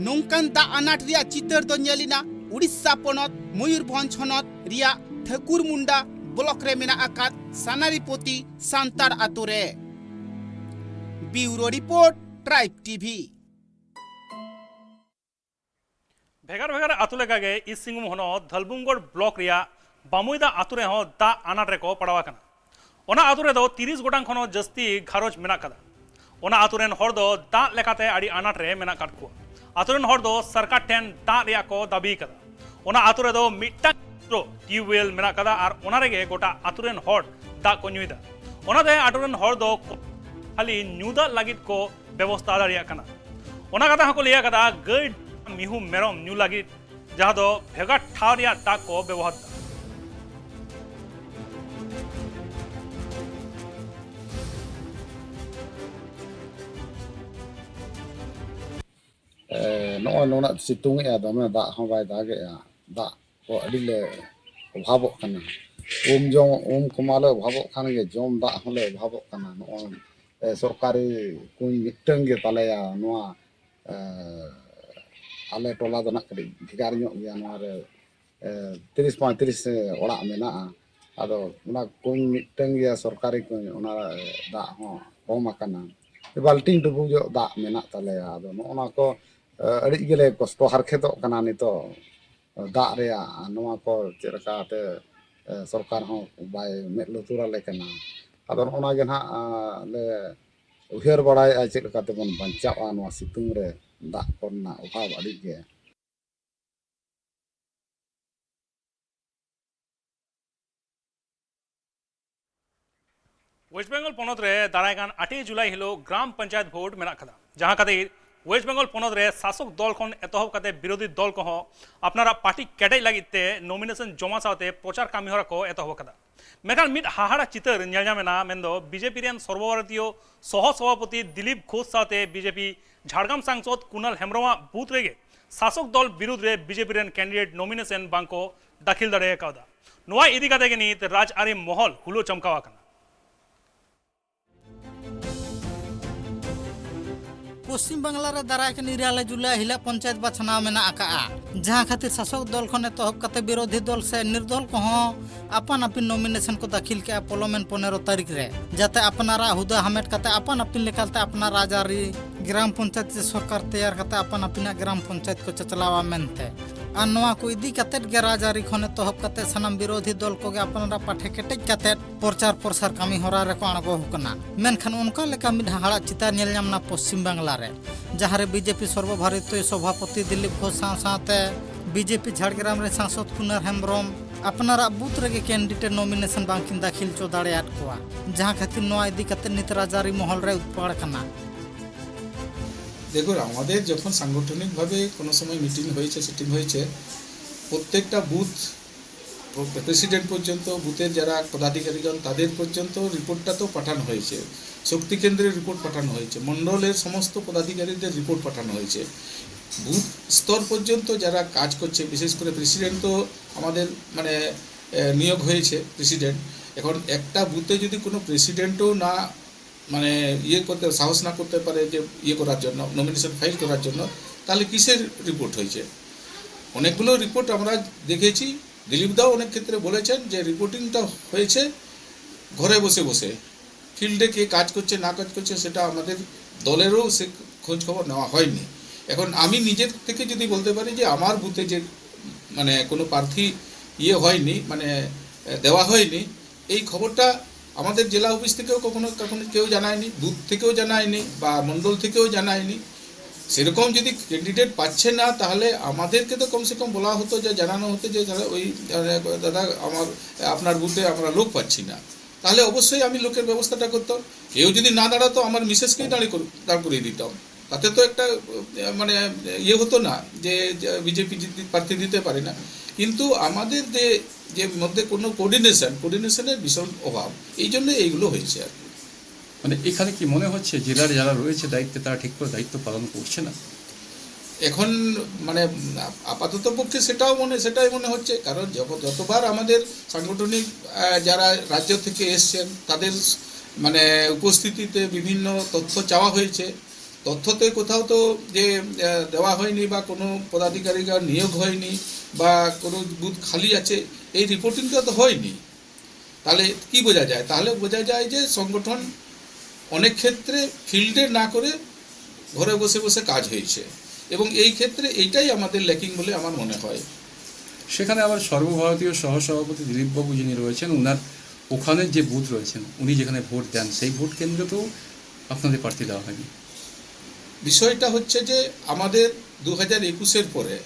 ᱱᱚᱝᱠᱟᱱ ᱫᱟᱜ ᱟᱱᱟᱴ ᱨᱮᱭᱟᱜ ᱪᱤᱛᱟᱹᱨ ᱫᱚ ᱧᱮᱞ ᱮᱱᱟ ᱩᱲᱤᱥᱥᱟ ᱯᱚᱱᱚᱛ ᱢᱚᱭᱩᱨᱵᱷᱚᱸᱡᱽ ᱦᱚᱱᱚᱛ ᱨᱮᱭᱟᱜ ᱴᱷᱟᱹᱠᱩᱨᱢᱩᱱᱰᱟ ᱵᱞᱚᱠ ᱨᱮ ᱢᱮᱱᱟᱜ ᱟᱠᱟᱫ ᱥᱟᱱᱟᱨᱤᱯᱚᱛᱤ ᱥᱟᱱᱛᱟᱲ ᱟᱛᱳ ᱨᱮ᱾ ᱵᱤᱭᱩᱨᱳ ᱨᱤᱯᱳᱨᱴ, ᱴᱨᱟᱭᱤᱵᱽ ᱴᱤ ᱵᱷᱤ᱾ ᱵᱷᱮᱜᱟᱨ ᱵᱷᱮᱜᱟᱨ ᱟᱹᱛᱩ ᱞᱮᱠᱟᱜᱮ ᱤᱥᱴ ᱥᱤᱝᱵᱷᱩᱢ ᱦᱚᱱᱚᱛ ᱫᱷᱟᱞᱵᱩᱝᱜᱚᱲ ᱵᱞᱚᱠ ᱨᱮᱭᱟᱜ ᱵᱟᱢᱩᱭᱫᱟ ᱟᱹᱛᱩ ᱨᱮᱦᱚᱸ ᱫᱟᱜ ᱟᱱᱟᱴ ᱨᱮᱠᱚ ᱯᱟᱲᱟᱣ ᱟᱠᱟᱱᱟ᱾ ᱚᱱᱟ ᱟᱹᱛᱩ ᱨᱮᱫᱚ ᱛᱤᱨᱤᱥ ᱜᱚᱴᱟᱝ ᱠᱷᱚᱱ ᱦᱚᱸ ᱡᱟᱹᱥᱛᱤ ᱜᱷᱟᱨᱚᱸᱡᱽ ᱢᱮᱱᱟᱜ ᱟᱠᱟᱫᱟ᱾ ᱚᱱᱟ ᱟᱹᱛᱩ ᱨᱮᱱ ᱦᱚᱲ ᱫᱚ ᱫᱟᱜ ᱞᱮᱠᱟᱛᱮ ᱟᱹᱰᱤ ᱟᱱᱟᱴ ᱨᱮ ᱢᱮᱱᱟᱜ ᱟᱠᱟᱫ ᱠᱚᱣᱟ᱾ ᱟᱹᱛᱩ ᱨᱮᱱ ᱦᱚᱲ ᱫᱚ ᱥᱚᱨᱠᱟᱨ ᱴᱷᱮᱱ ᱫᱟᱜ ᱨᱮᱭᱟᱜ ᱠᱚ ᱫᱟᱹᱵᱤ ᱟᱠᱟᱫᱟ᱾ ᱚᱱᱟ ᱟᱹᱛᱩ ᱨᱮᱫᱚ ᱢᱤᱫᱴᱟᱝ ᱢᱟᱛᱨᱚ ᱴᱤᱭᱩᱵᱽᱣᱮᱞ ᱢᱮᱱᱟᱜ ᱟᱠᱟᱫᱟ ᱟᱨ ᱚᱱᱟ ᱨᱮᱜᱮ ᱜᱚᱴᱟ ᱟᱹᱛᱩ ᱨᱮᱱ ᱦᱚᱲ ᱫᱟᱜ ᱠᱚ ᱧᱩᱭᱮᱫᱟ᱾ ᱚᱱᱟᱛᱮ ᱟᱹᱛᱩ ᱨᱮᱱ ᱦᱚᱲ ᱫᱚ ᱠᱷᱟᱹᱞᱤ ᱧᱩ ᱫᱟᱜ ᱞᱟᱹᱜᱤᱫ ᱠᱚ ᱵᱮᱵᱚᱥᱛᱷᱟ ᱫᱟᱲᱮᱭᱟᱜ ᱠᱟᱱᱟ᱾ ᱚᱱᱟ ᱠᱟᱛᱷᱟ ᱦᱚᱸᱠᱚ ᱞᱟᱹᱭ ᱟᱠᱟᱫᱟ, ᱜᱟᱹᱭ, ᱢᱤᱦᱩ, ᱢᱮᱨᱚᱢ ᱧᱩ ᱞᱟᱹᱜᱤᱫ, ᱡᱟᱦᱟᱸ ᱫᱚ ᱵᱷᱮᱜᱟᱨ ᱴᱷᱟᱶ ᱨᱮᱭᱟᱜ ᱫᱟᱜ ᱠᱚ ᱵᱮᱵᱚᱦᱟᱨ ᱮᱫᱟ᱾ ᱱᱚᱜᱼᱚᱭ ᱱᱩᱱᱟᱹᱜ ᱥᱤᱛᱩᱝ ᱮᱜᱼᱟ, ᱫᱚᱢᱮ ᱫᱟᱜ ᱦᱚᱸ ᱵᱟᱭ ᱫᱟᱜᱮᱜᱼᱟ, ᱫᱟᱜ ᱠᱚ ᱟᱹᱰᱤ ᱞᱮ ᱚᱵᱷᱟᱵᱚᱜ ᱠᱟᱱᱟ᱾ ᱩᱢ ᱡᱚᱢ, ᱩᱢ ᱠᱚᱢᱟ ᱞᱮ ᱚᱵᱷᱟᱵᱚᱜ ᱠᱟᱱ ᱜᱮ, ᱡᱚᱢ ᱫᱟᱜ ᱦᱚᱸᱞᱮ ᱚᱵᱷᱟᱵᱚᱜ ᱠᱟᱱᱟ᱾ ᱱᱚᱜᱼᱚᱭ, ᱮ, ᱥᱚᱨᱠᱟᱨᱤ ᱠᱩᱧ ᱢᱤᱫᱴᱟᱝ ᱜᱮ ᱛᱟᱞᱮᱭᱟ ᱱᱚᱣᱟ, ᱮ, ᱟᱞᱮ ᱴᱚᱞᱟ ᱫᱚ ᱱᱟᱜ ᱠᱟᱹᱴᱤᱡ ᱵᱷᱮᱜᱟᱨ ᱧᱚᱜ ᱜᱮᱭᱟ᱾ ᱱᱚᱣᱟ ᱨᱮ, ᱮ, ᱛᱤᱨᱤᱥ ᱯᱚᱸᱭᱛᱨᱤᱥ ᱚᱲᱟᱜ ᱢᱮᱱᱟᱜᱼᱟ᱾ ᱟᱫᱚ ᱚᱱᱟ ᱠᱩᱧ ᱢᱤᱫᱴᱟᱝ ᱜᱮᱭᱟ, ᱥᱚᱨᱠᱟᱨᱤ ᱠᱩᱧ, ᱚᱱᱟ ᱫᱟᱜ ᱦᱚᱸ ᱠᱚᱢ ᱟᱠᱟᱱᱟ᱾ ᱵᱟᱹᱞᱴᱤᱱ ᱴᱩᱠᱩᱡᱚᱜ ᱫᱟᱜ ᱢᱮᱱᱟᱜ ᱛᱟᱞᱮᱭᱟ᱾ ᱟᱫᱚ ᱱᱚᱜᱼᱚ ᱱᱟ ᱠᱚ, ᱮ, ᱟᱹᱰᱤ ᱜᱮᱞᱮ ᱠᱚᱥᱴᱚ ᱦᱟᱨᱠᱮᱛᱚᱜ ᱠᱟᱱᱟ ᱱᱤᱛᱚᱜ ᱫᱟᱜ ᱨᱮᱭᱟᱜ᱾ ᱱᱚᱣᱟ ᱠᱚ ᱪᱮᱫ ᱞᱮᱠᱟᱛᱮ, ᱮ, ᱥᱚᱨᱠᱟᱨ ᱦᱚᱸ ᱵᱟᱭ ᱢᱮᱫ ᱞᱩᱛᱩᱨ ᱟᱞᱮ ᱠᱟᱱᱟ᱾ ᱟᱫᱚ ᱱᱚᱜᱼᱚ ᱱᱟ ᱜᱮ ᱱᱟᱦᱟᱜ, ᱟ, ᱞᱮ ᱩᱭᱦᱟᱹᱨ ᱵᱟᱲᱟᱭᱮᱫᱼᱟ, ᱪᱮᱫ ᱞᱮᱠᱟ ᱛᱮᱵᱚᱱ ᱵᱟᱧᱪᱟᱜᱼᱟ ᱱᱚᱣᱟ ᱥᱤᱛᱩᱝ ᱨᱮ, ᱫᱟᱜ ᱠᱚᱨᱮᱱᱟᱜ ᱚᱵᱷᱟᱵᱽ ᱟᱹᱰᱤ ᱜᱮ᱾ ᱳᱭᱮᱥᱴ ᱵᱮᱝᱜᱚᱞ ᱯᱚᱱᱚᱛ ᱨᱮ ᱫᱟᱨᱟᱭ ᱠᱟᱱ ᱟᱴᱮᱭ ᱡᱩᱞᱟᱭ ᱦᱤᱞᱳᱜ ᱜᱨᱟᱢ ᱯᱚᱧᱪᱟᱭᱮᱛ ᱵᱷᱳᱴ ᱢᱮᱱᱟᱜ ᱠᱟᱫᱟ, ᱡᱟᱦᱟᱸ ᱠᱷᱟᱹᱛᱤᱨ ᱳᱭᱮᱥᱴ ᱵᱮᱝᱜᱚᱞ ᱯᱚᱱᱚᱛ ᱨᱮ ᱥᱟᱥᱚᱠ ᱫᱚᱞ ᱠᱷᱚᱱ ᱮᱛᱚᱦᱚᱵ ᱠᱟᱛᱮ ᱵᱤᱨᱳᱫᱷᱤ ᱫᱚᱞ ᱠᱚᱦᱚᱸ ᱟᱯᱱᱟᱨᱟᱜ ᱯᱟᱨᱴᱤ ᱠᱮᱴᱮᱡ ᱞᱟᱹᱜᱤᱫ ᱛᱮ ᱱᱚᱢᱤᱱᱮᱥᱚᱱ ᱡᱚᱢᱟ ᱥᱟᱶᱛᱮ ᱯᱨᱚᱪᱟᱨ ᱠᱟᱹᱢᱤ ᱦᱚᱨᱟ ᱠᱚ ᱮᱛᱚᱦᱚᱵ ᱟᱠᱟᱫᱟ᱾ ᱢᱮᱱᱠᱷᱟᱱ ᱢᱤᱫ ᱦᱟᱦᱟᱲᱟ ᱪᱤᱛᱟᱹᱨ ᱧᱮᱞ ᱧᱟᱢ ᱮᱱᱟ, ᱢᱮᱱᱫᱚ ᱵᱤᱡᱮᱯᱤ ᱨᱮᱱ ᱥᱚᱨᱵᱚᱵᱷᱟᱨᱚᱛᱤᱭᱚ ᱥᱚᱦᱚ ᱥᱚᱵᱷᱟᱯᱚᱛᱤ ᱫᱤᱞᱤᱯ ᱜᱷᱳᱥ ᱥᱟᱶᱛᱮ ᱵᱤᱡᱮᱯᱤ ᱡᱷᱟᱲᱜᱨᱟᱢ ᱥᱟᱝᱥᱚᱫ ᱠᱩᱱᱟᱞ ᱦᱮᱢᱵᱨᱚᱢᱟᱜ ᱵᱩᱛᱷ ᱨᱮᱜᱮ ᱥᱟᱥᱚᱠ ᱫᱚᱞ ᱵᱤᱨᱩᱫᱷ ᱨᱮ ᱵᱤᱡᱮᱯᱤ ᱨᱮᱱ ᱠᱮᱱᱰᱤᱰᱮᱴ ᱱᱚᱢᱤᱱᱮᱥᱚᱱ ᱵᱟᱝᱠᱚ ᱫᱟᱹᱠᱷᱤᱞ ᱫᱟᱲᱮ ᱠᱟᱣᱫᱟ᱾ ᱱᱚᱣᱟ ᱤᱫᱤ ᱠᱟᱛᱮ ᱜᱮ ᱱᱤᱛ ᱨᱟᱡᱽᱟᱹᱨᱤ ᱢᱚᱦᱚᱞ ᱦᱩᱞᱟᱹ ᱪᱚᱢᱠᱟᱣ ᱟᱠᱟᱱᱟ᱾ ᱯᱚᱥᱪᱤᱢ ᱵᱟᱝᱞᱟ ᱨᱮ ᱫᱟᱨᱟᱭ ᱠᱟᱱ ᱤᱨᱟᱞᱮ ᱡᱩᱞᱟᱭ ᱦᱤᱞᱳᱜ ᱯᱚᱧᱪᱟᱭᱮᱛ ᱵᱟᱪᱷᱱᱟᱣ ᱢᱮᱱᱟᱜ ᱟᱠᱟᱜᱼᱟ, ᱡᱟᱦᱟᱸ ᱠᱷᱟᱹᱛᱤᱨ ᱥᱟᱥᱚᱠ ᱫᱚᱞ ᱠᱷᱚᱱ ᱮᱛᱚᱦᱚᱵ ᱠᱟᱛᱮ ᱵᱤᱨᱳᱫᱷᱤ ᱫᱚᱞ ᱥᱮ ᱱᱤᱨᱫᱚᱞ ᱠᱚᱦᱚᱸ ᱟᱯᱟᱱ ᱟᱹᱯᱤᱱ ᱱᱚᱢᱤᱱᱮᱥᱚᱱ ᱠᱚ ᱫᱟᱹᱠᱷᱤᱞ ᱠᱮᱜᱼᱟ ᱯᱚᱞᱚᱢᱮᱱ ᱯᱚᱱᱮᱨᱚ ᱛᱟᱹᱨᱤᱠᱷ ᱨᱮ, ᱡᱟᱛᱮ ᱟᱯᱱᱟᱨᱟᱜ ᱦᱩᱫᱟᱹ ᱦᱟᱢᱮᱴ ᱠᱟᱛᱮ ᱟᱯᱟᱱ ᱟᱹᱯᱤᱱ ᱞᱮᱠᱟᱛᱮ ᱟᱯᱱᱟᱨ ᱨᱟᱡᱽᱟᱹᱨᱤ ᱜᱨᱟᱢ ᱯᱚᱧᱪᱟᱭᱮᱛ ᱥᱮ ᱥᱚᱨᱠᱟᱨ ᱛᱮᱭᱟᱨ ᱠᱟᱛᱮ ᱟᱯᱟᱱ ᱟᱹᱯᱤᱱᱟᱜ ᱜᱨᱟᱢ ᱯᱚᱧᱪᱟᱭᱮᱛ ᱠᱚ ᱪᱟᱪᱞᱟᱣᱟ ᱢᱮᱱᱛᱮ᱾ ᱟᱨ ᱱᱚᱣᱟ ᱠᱚ ᱤᱫᱤ ᱠᱟᱛᱮ ᱜᱮ ᱨᱟᱡᱽᱟᱹᱨᱤ ᱠᱷᱚᱱ ᱮᱛᱚᱦᱚᱵ ᱠᱟᱛᱮ ᱥᱟᱱᱟᱢ ᱵᱤᱨᱳᱫᱷᱤ ᱫᱚᱞ ᱠᱚᱜᱮ ᱟᱯᱱᱟᱨᱟᱜ ᱯᱟᱴᱷᱮ ᱠᱮᱴᱮᱡ ᱠᱟᱛᱮ ᱯᱨᱚᱪᱟᱨ ᱯᱨᱚᱥᱟᱨ ᱠᱟᱹᱢᱤ ᱦᱚᱨᱟ ᱨᱮᱠᱚ ᱟᱬᱜᱚ ᱟᱠᱟᱱᱟ᱾ ᱢᱮᱱᱠᱷᱟᱱ ᱚᱱᱠᱟ ᱞᱮᱠᱟ ᱢᱤᱫ ᱦᱟᱦᱟᱲᱟᱜ ᱪᱤᱛᱟᱹᱨ ᱧᱮᱞ ᱧᱟᱢ ᱮᱱᱟ ᱯᱚᱥᱪᱤᱢ ᱵᱟᱝᱞᱟ ᱨᱮ, ᱡᱟᱦᱟᱸ ᱨᱮ ᱵᱤᱡᱮᱯᱤ ᱥᱚᱨᱵᱚᱵᱷᱟᱨᱚᱛᱤᱭᱚ ᱥᱚᱵᱷᱟᱯᱚᱛᱤ ᱫᱤᱞᱤᱯ ᱜᱷᱳᱥ ᱥᱟᱶ ᱥᱟᱶᱛᱮ ᱵᱤᱡᱮᱯᱤ ᱡᱷᱟᱲᱜᱨᱟᱢ ᱨᱮᱱ ᱥᱟᱝᱥᱚᱫ ᱠᱩᱱᱟᱨ ᱦᱮᱢᱵᱨᱚᱢ ᱟᱯᱱᱟᱨᱟᱜ ᱵᱩᱛᱷ ᱨᱮᱜᱮ ᱠᱮᱱᱰᱤᱰᱮᱴ ᱱᱚᱢᱤᱱᱮᱥᱚᱱ ᱵᱟᱝᱠᱤᱱ ᱫᱟᱹᱠᱷᱤᱞ ᱦᱚᱪᱚ ᱫᱟᱲᱮᱭᱟᱫ ᱠᱚᱣᱟ, ᱡᱟᱦᱟᱸ ᱠᱷᱟᱹᱛᱤᱨ ᱱᱚᱣᱟ ᱤᱫᱤ ᱠᱟᱛᱮ ᱱᱤᱛ ᱨᱟᱡᱽᱟᱹᱨᱤ ᱢᱚᱦᱚᱞ ᱨᱮ ᱩᱛᱯᱟᱲ ᱠᱟᱱᱟ᱾ দেখুন, আমাদের যখন সাংগঠনিকভাবে কোনো সময় মিটিং হয়েছে, সিটিং হয়েছে, প্রত্যেকটা বুথ, প্রেসিডেন্ট পর্যন্ত, বুথের যারা পদাধিকারীগণ, তাদের পর্যন্ত রিপোর্টটা তো পাঠানো হয়েছে। শক্তি কেন্দ্রের রিপোর্ট পাঠানো হয়েছে, মণ্ডলের সমস্ত পদাধিকারীদের রিপোর্ট পাঠানো হয়েছে। বুথ স্তর পর্যন্ত যারা কাজ করছে, বিশেষ করে প্রেসিডেন্ট তো আমাদের মানে এ, নিয়োগ হয়েছে প্রেসিডেন্ট। এখন একটা বুথে যদি কোনো প্রেসিডেন্টও না মানে ইয়ে করতে, সাহস না করতে পারে যে ইয়ে করার জন্য, নমিনেশন ফাইল করার জন্য, তাহলে কিসের রিপোর্ট হয়েছে? অনেকগুলো রিপোর্ট আমরা দেখেছি। দিলীপদাও অনেক ক্ষেত্রে বলেছেন যে রিপোর্টিংটা হয়েছে ঘরে বসে বসে, ফিল্ডে কে কাজ করছে না কাজ করছে সেটা আমাদের দলেরও সে খোঁজ খবর নেওয়া হয়নি। এখন আমি নিজের থেকে যদি বলতে পারি যে আমার বুথে যে মানে কোনো প্রার্থী ইয়ে হয়নি, মানে এ, দেওয়া হয়নি, এই খবরটা আমাদের জেলা অফিস থেকেও কখনো কখনো কেউ জানায়নি, বুথ থেকেও জানায়নি বা মণ্ডল থেকেও জানায়নি। সেরকম যদি ক্যান্ডিডেট পাচ্ছে না, তাহলে আমাদেরকে তো কমসে কম বলা হতো, যে জানানো হতো যে দাদা ওই দাদা আমার আপনার বুথে আমরা লোক পাচ্ছি না, তাহলে অবশ্যই আমি লোকের ব্যবস্থাটা করতাম। কেউ যদি না দাঁড়াতো, আমার মিসেসকেই দাঁড়িয়ে কর- দাঁড় করিয়ে দিতাম। তাতে তো একটা আহ, মানে ইয়ে হতো না যে বিজেপি প্রার্থী দিতে পারে না। কিন্তু আমাদের যে যে মধ্যে কোনো কোঅর্ডিনেশন, কোঅর্ডিনেশনের ভীষণ অভাব, এই জন্য এইগুলো হয়েছে আর কি। মানে এখানে কি মনে হচ্ছে জেলার যারা রয়েছে দায়িত্বে, তারা ঠিক করে দায়িত্ব পালন করছে না? এখন মানে আপাতত পক্ষে সেটাও মনে সেটাই মনে হচ্ছে, কারণ যত- যতবার আমাদের সাংগঠনিক আহ, যারা রাজ্য থেকে এসছেন, তাদের মানে উপস্থিতিতে বিভিন্ন তথ্য চাওয়া হয়েছে। তথ্যতে কোথাও তো যে আহ, দেওয়া হয়নি বা কোনো পদাধিকারীর নিয়োগ হয়নি বা কোনো বুথ খালি আছে, এই রিপোর্টিংটা তো হয়নি। তাহলে কি বোঝা যায়? তাহলে বোঝা যায় যে সংগঠন অনেক ক্ষেত্রে ফিল্ডে না করে ঘরে বসে বসে কাজ হয়েছে, এবং এই ক্ষেত্রে এইটাই আমাদের ল্যাকিং বলে আমার মনে হয়। সেখানে আবার সর্বভারতীয় সহসভাপতি দিলীপবাবু যিনি রয়েছেন, ওনার ওখানে যে বুথ রয়েছেন, উনি যেখানে ভোট দেন, সেই ভোট কেন্দ্রতেও আপনাদের প্রার্থী দেওয়া হয়নি। বিষয়টা হচ্ছে যে আমাদের দু হাজার একুশের পরে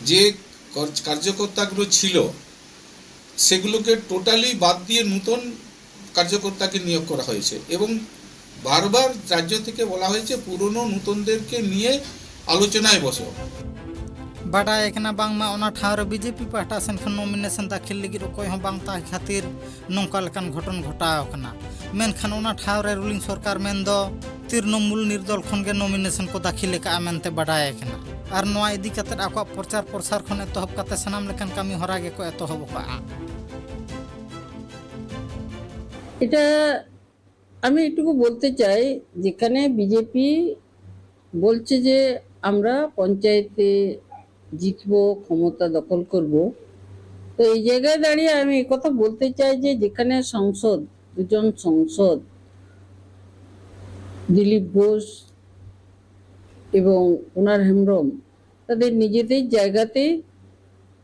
যে কর- কার্যকর্তাগুলো ছিল, সেগুলোকে টোটালি বাদ দিয়ে নতুন কার্যকর্তাকে নিয়োগ করা হয়েছে এবং বারবার রাজ্য থেকে বলা হয়েছে পুরনো নতুনদেরকে নিয়ে আলোচনায় বসো। ᱵᱟᱰᱟᱭ ᱟᱠᱟᱱᱟ ᱵᱟᱝᱢᱟ ᱚᱱᱟ ᱴᱷᱟᱶ ᱨᱮ ᱵᱤᱡᱮᱯᱤ ᱯᱟᱦᱴᱟ ᱥᱮᱱ ᱠᱷᱚᱱ ᱱᱚᱢᱤᱱᱮᱥᱚᱱ ᱫᱟᱹᱠᱷᱤᱞ ᱞᱟᱹᱜᱤᱫ ᱚᱠᱚᱭ ᱦᱚᱸ ᱵᱟᱝ ᱛᱟᱦᱮᱸ ᱠᱷᱟᱹᱛᱤᱨ ᱱᱚᱝᱠᱟ ᱞᱮᱠᱟᱱ ᱜᱷᱚᱴᱚᱱ ᱜᱷᱚᱴᱟᱣ ᱟᱠᱟᱱᱟ᱾ ᱢᱮᱱᱠᱷᱟᱱ ᱚᱱᱟ ᱴᱷᱟᱶ ᱨᱮ ᱨᱩᱞᱤᱝ ᱥᱚᱨᱠᱟᱨ ᱢᱮᱱᱫᱚ ᱛᱨᱤᱱᱚᱢᱩᱞ ᱱᱤᱨᱫᱚᱞ ᱠᱷᱚᱱ ᱜᱮ ᱱᱚᱢᱤᱱᱮᱥᱚᱱ ᱠᱚ ᱫᱟᱹᱠᱷᱤᱞ ᱟᱠᱟᱫᱼᱟ ᱢᱮᱱᱛᱮ ᱵᱟᱰᱟᱭ ᱟᱠᱟᱱᱟ᱾ ᱟᱨ ᱱᱚᱣᱟ ᱤᱫᱤ ᱠᱟᱛᱮ ᱟᱠᱚᱣᱟᱜ ᱯᱨᱚᱪᱟᱨ ᱯᱨᱚᱥᱟᱨ ᱠᱷᱚᱱ ᱮᱛᱚᱦᱚᱵ ᱠᱟᱛᱮ ᱥᱟᱱᱟᱢ ᱞᱮᱠᱟᱱ ᱠᱟᱹᱢᱤ ᱦᱚᱨᱟ ᱜᱮᱠᱚ ᱮᱛᱚᱦᱚᱵ ᱟᱠᱟᱫᱼᱟ᱾ এটা আমি এটুকু বলতে চাই, যেখানে বিজেপি বলছে যে আমরা পঞ্চায়েতে জিতবো, ক্ষমতা দখল করব, তো এই জায়গায় দাঁড়িয়ে আমি কথা বলতে চাই যে যেখানে সংসদ, দুজন সংসদ, দিলীপ ঘোষ এবং কুনার হেমব্রম, তাদের নিজেদের জায়গাতে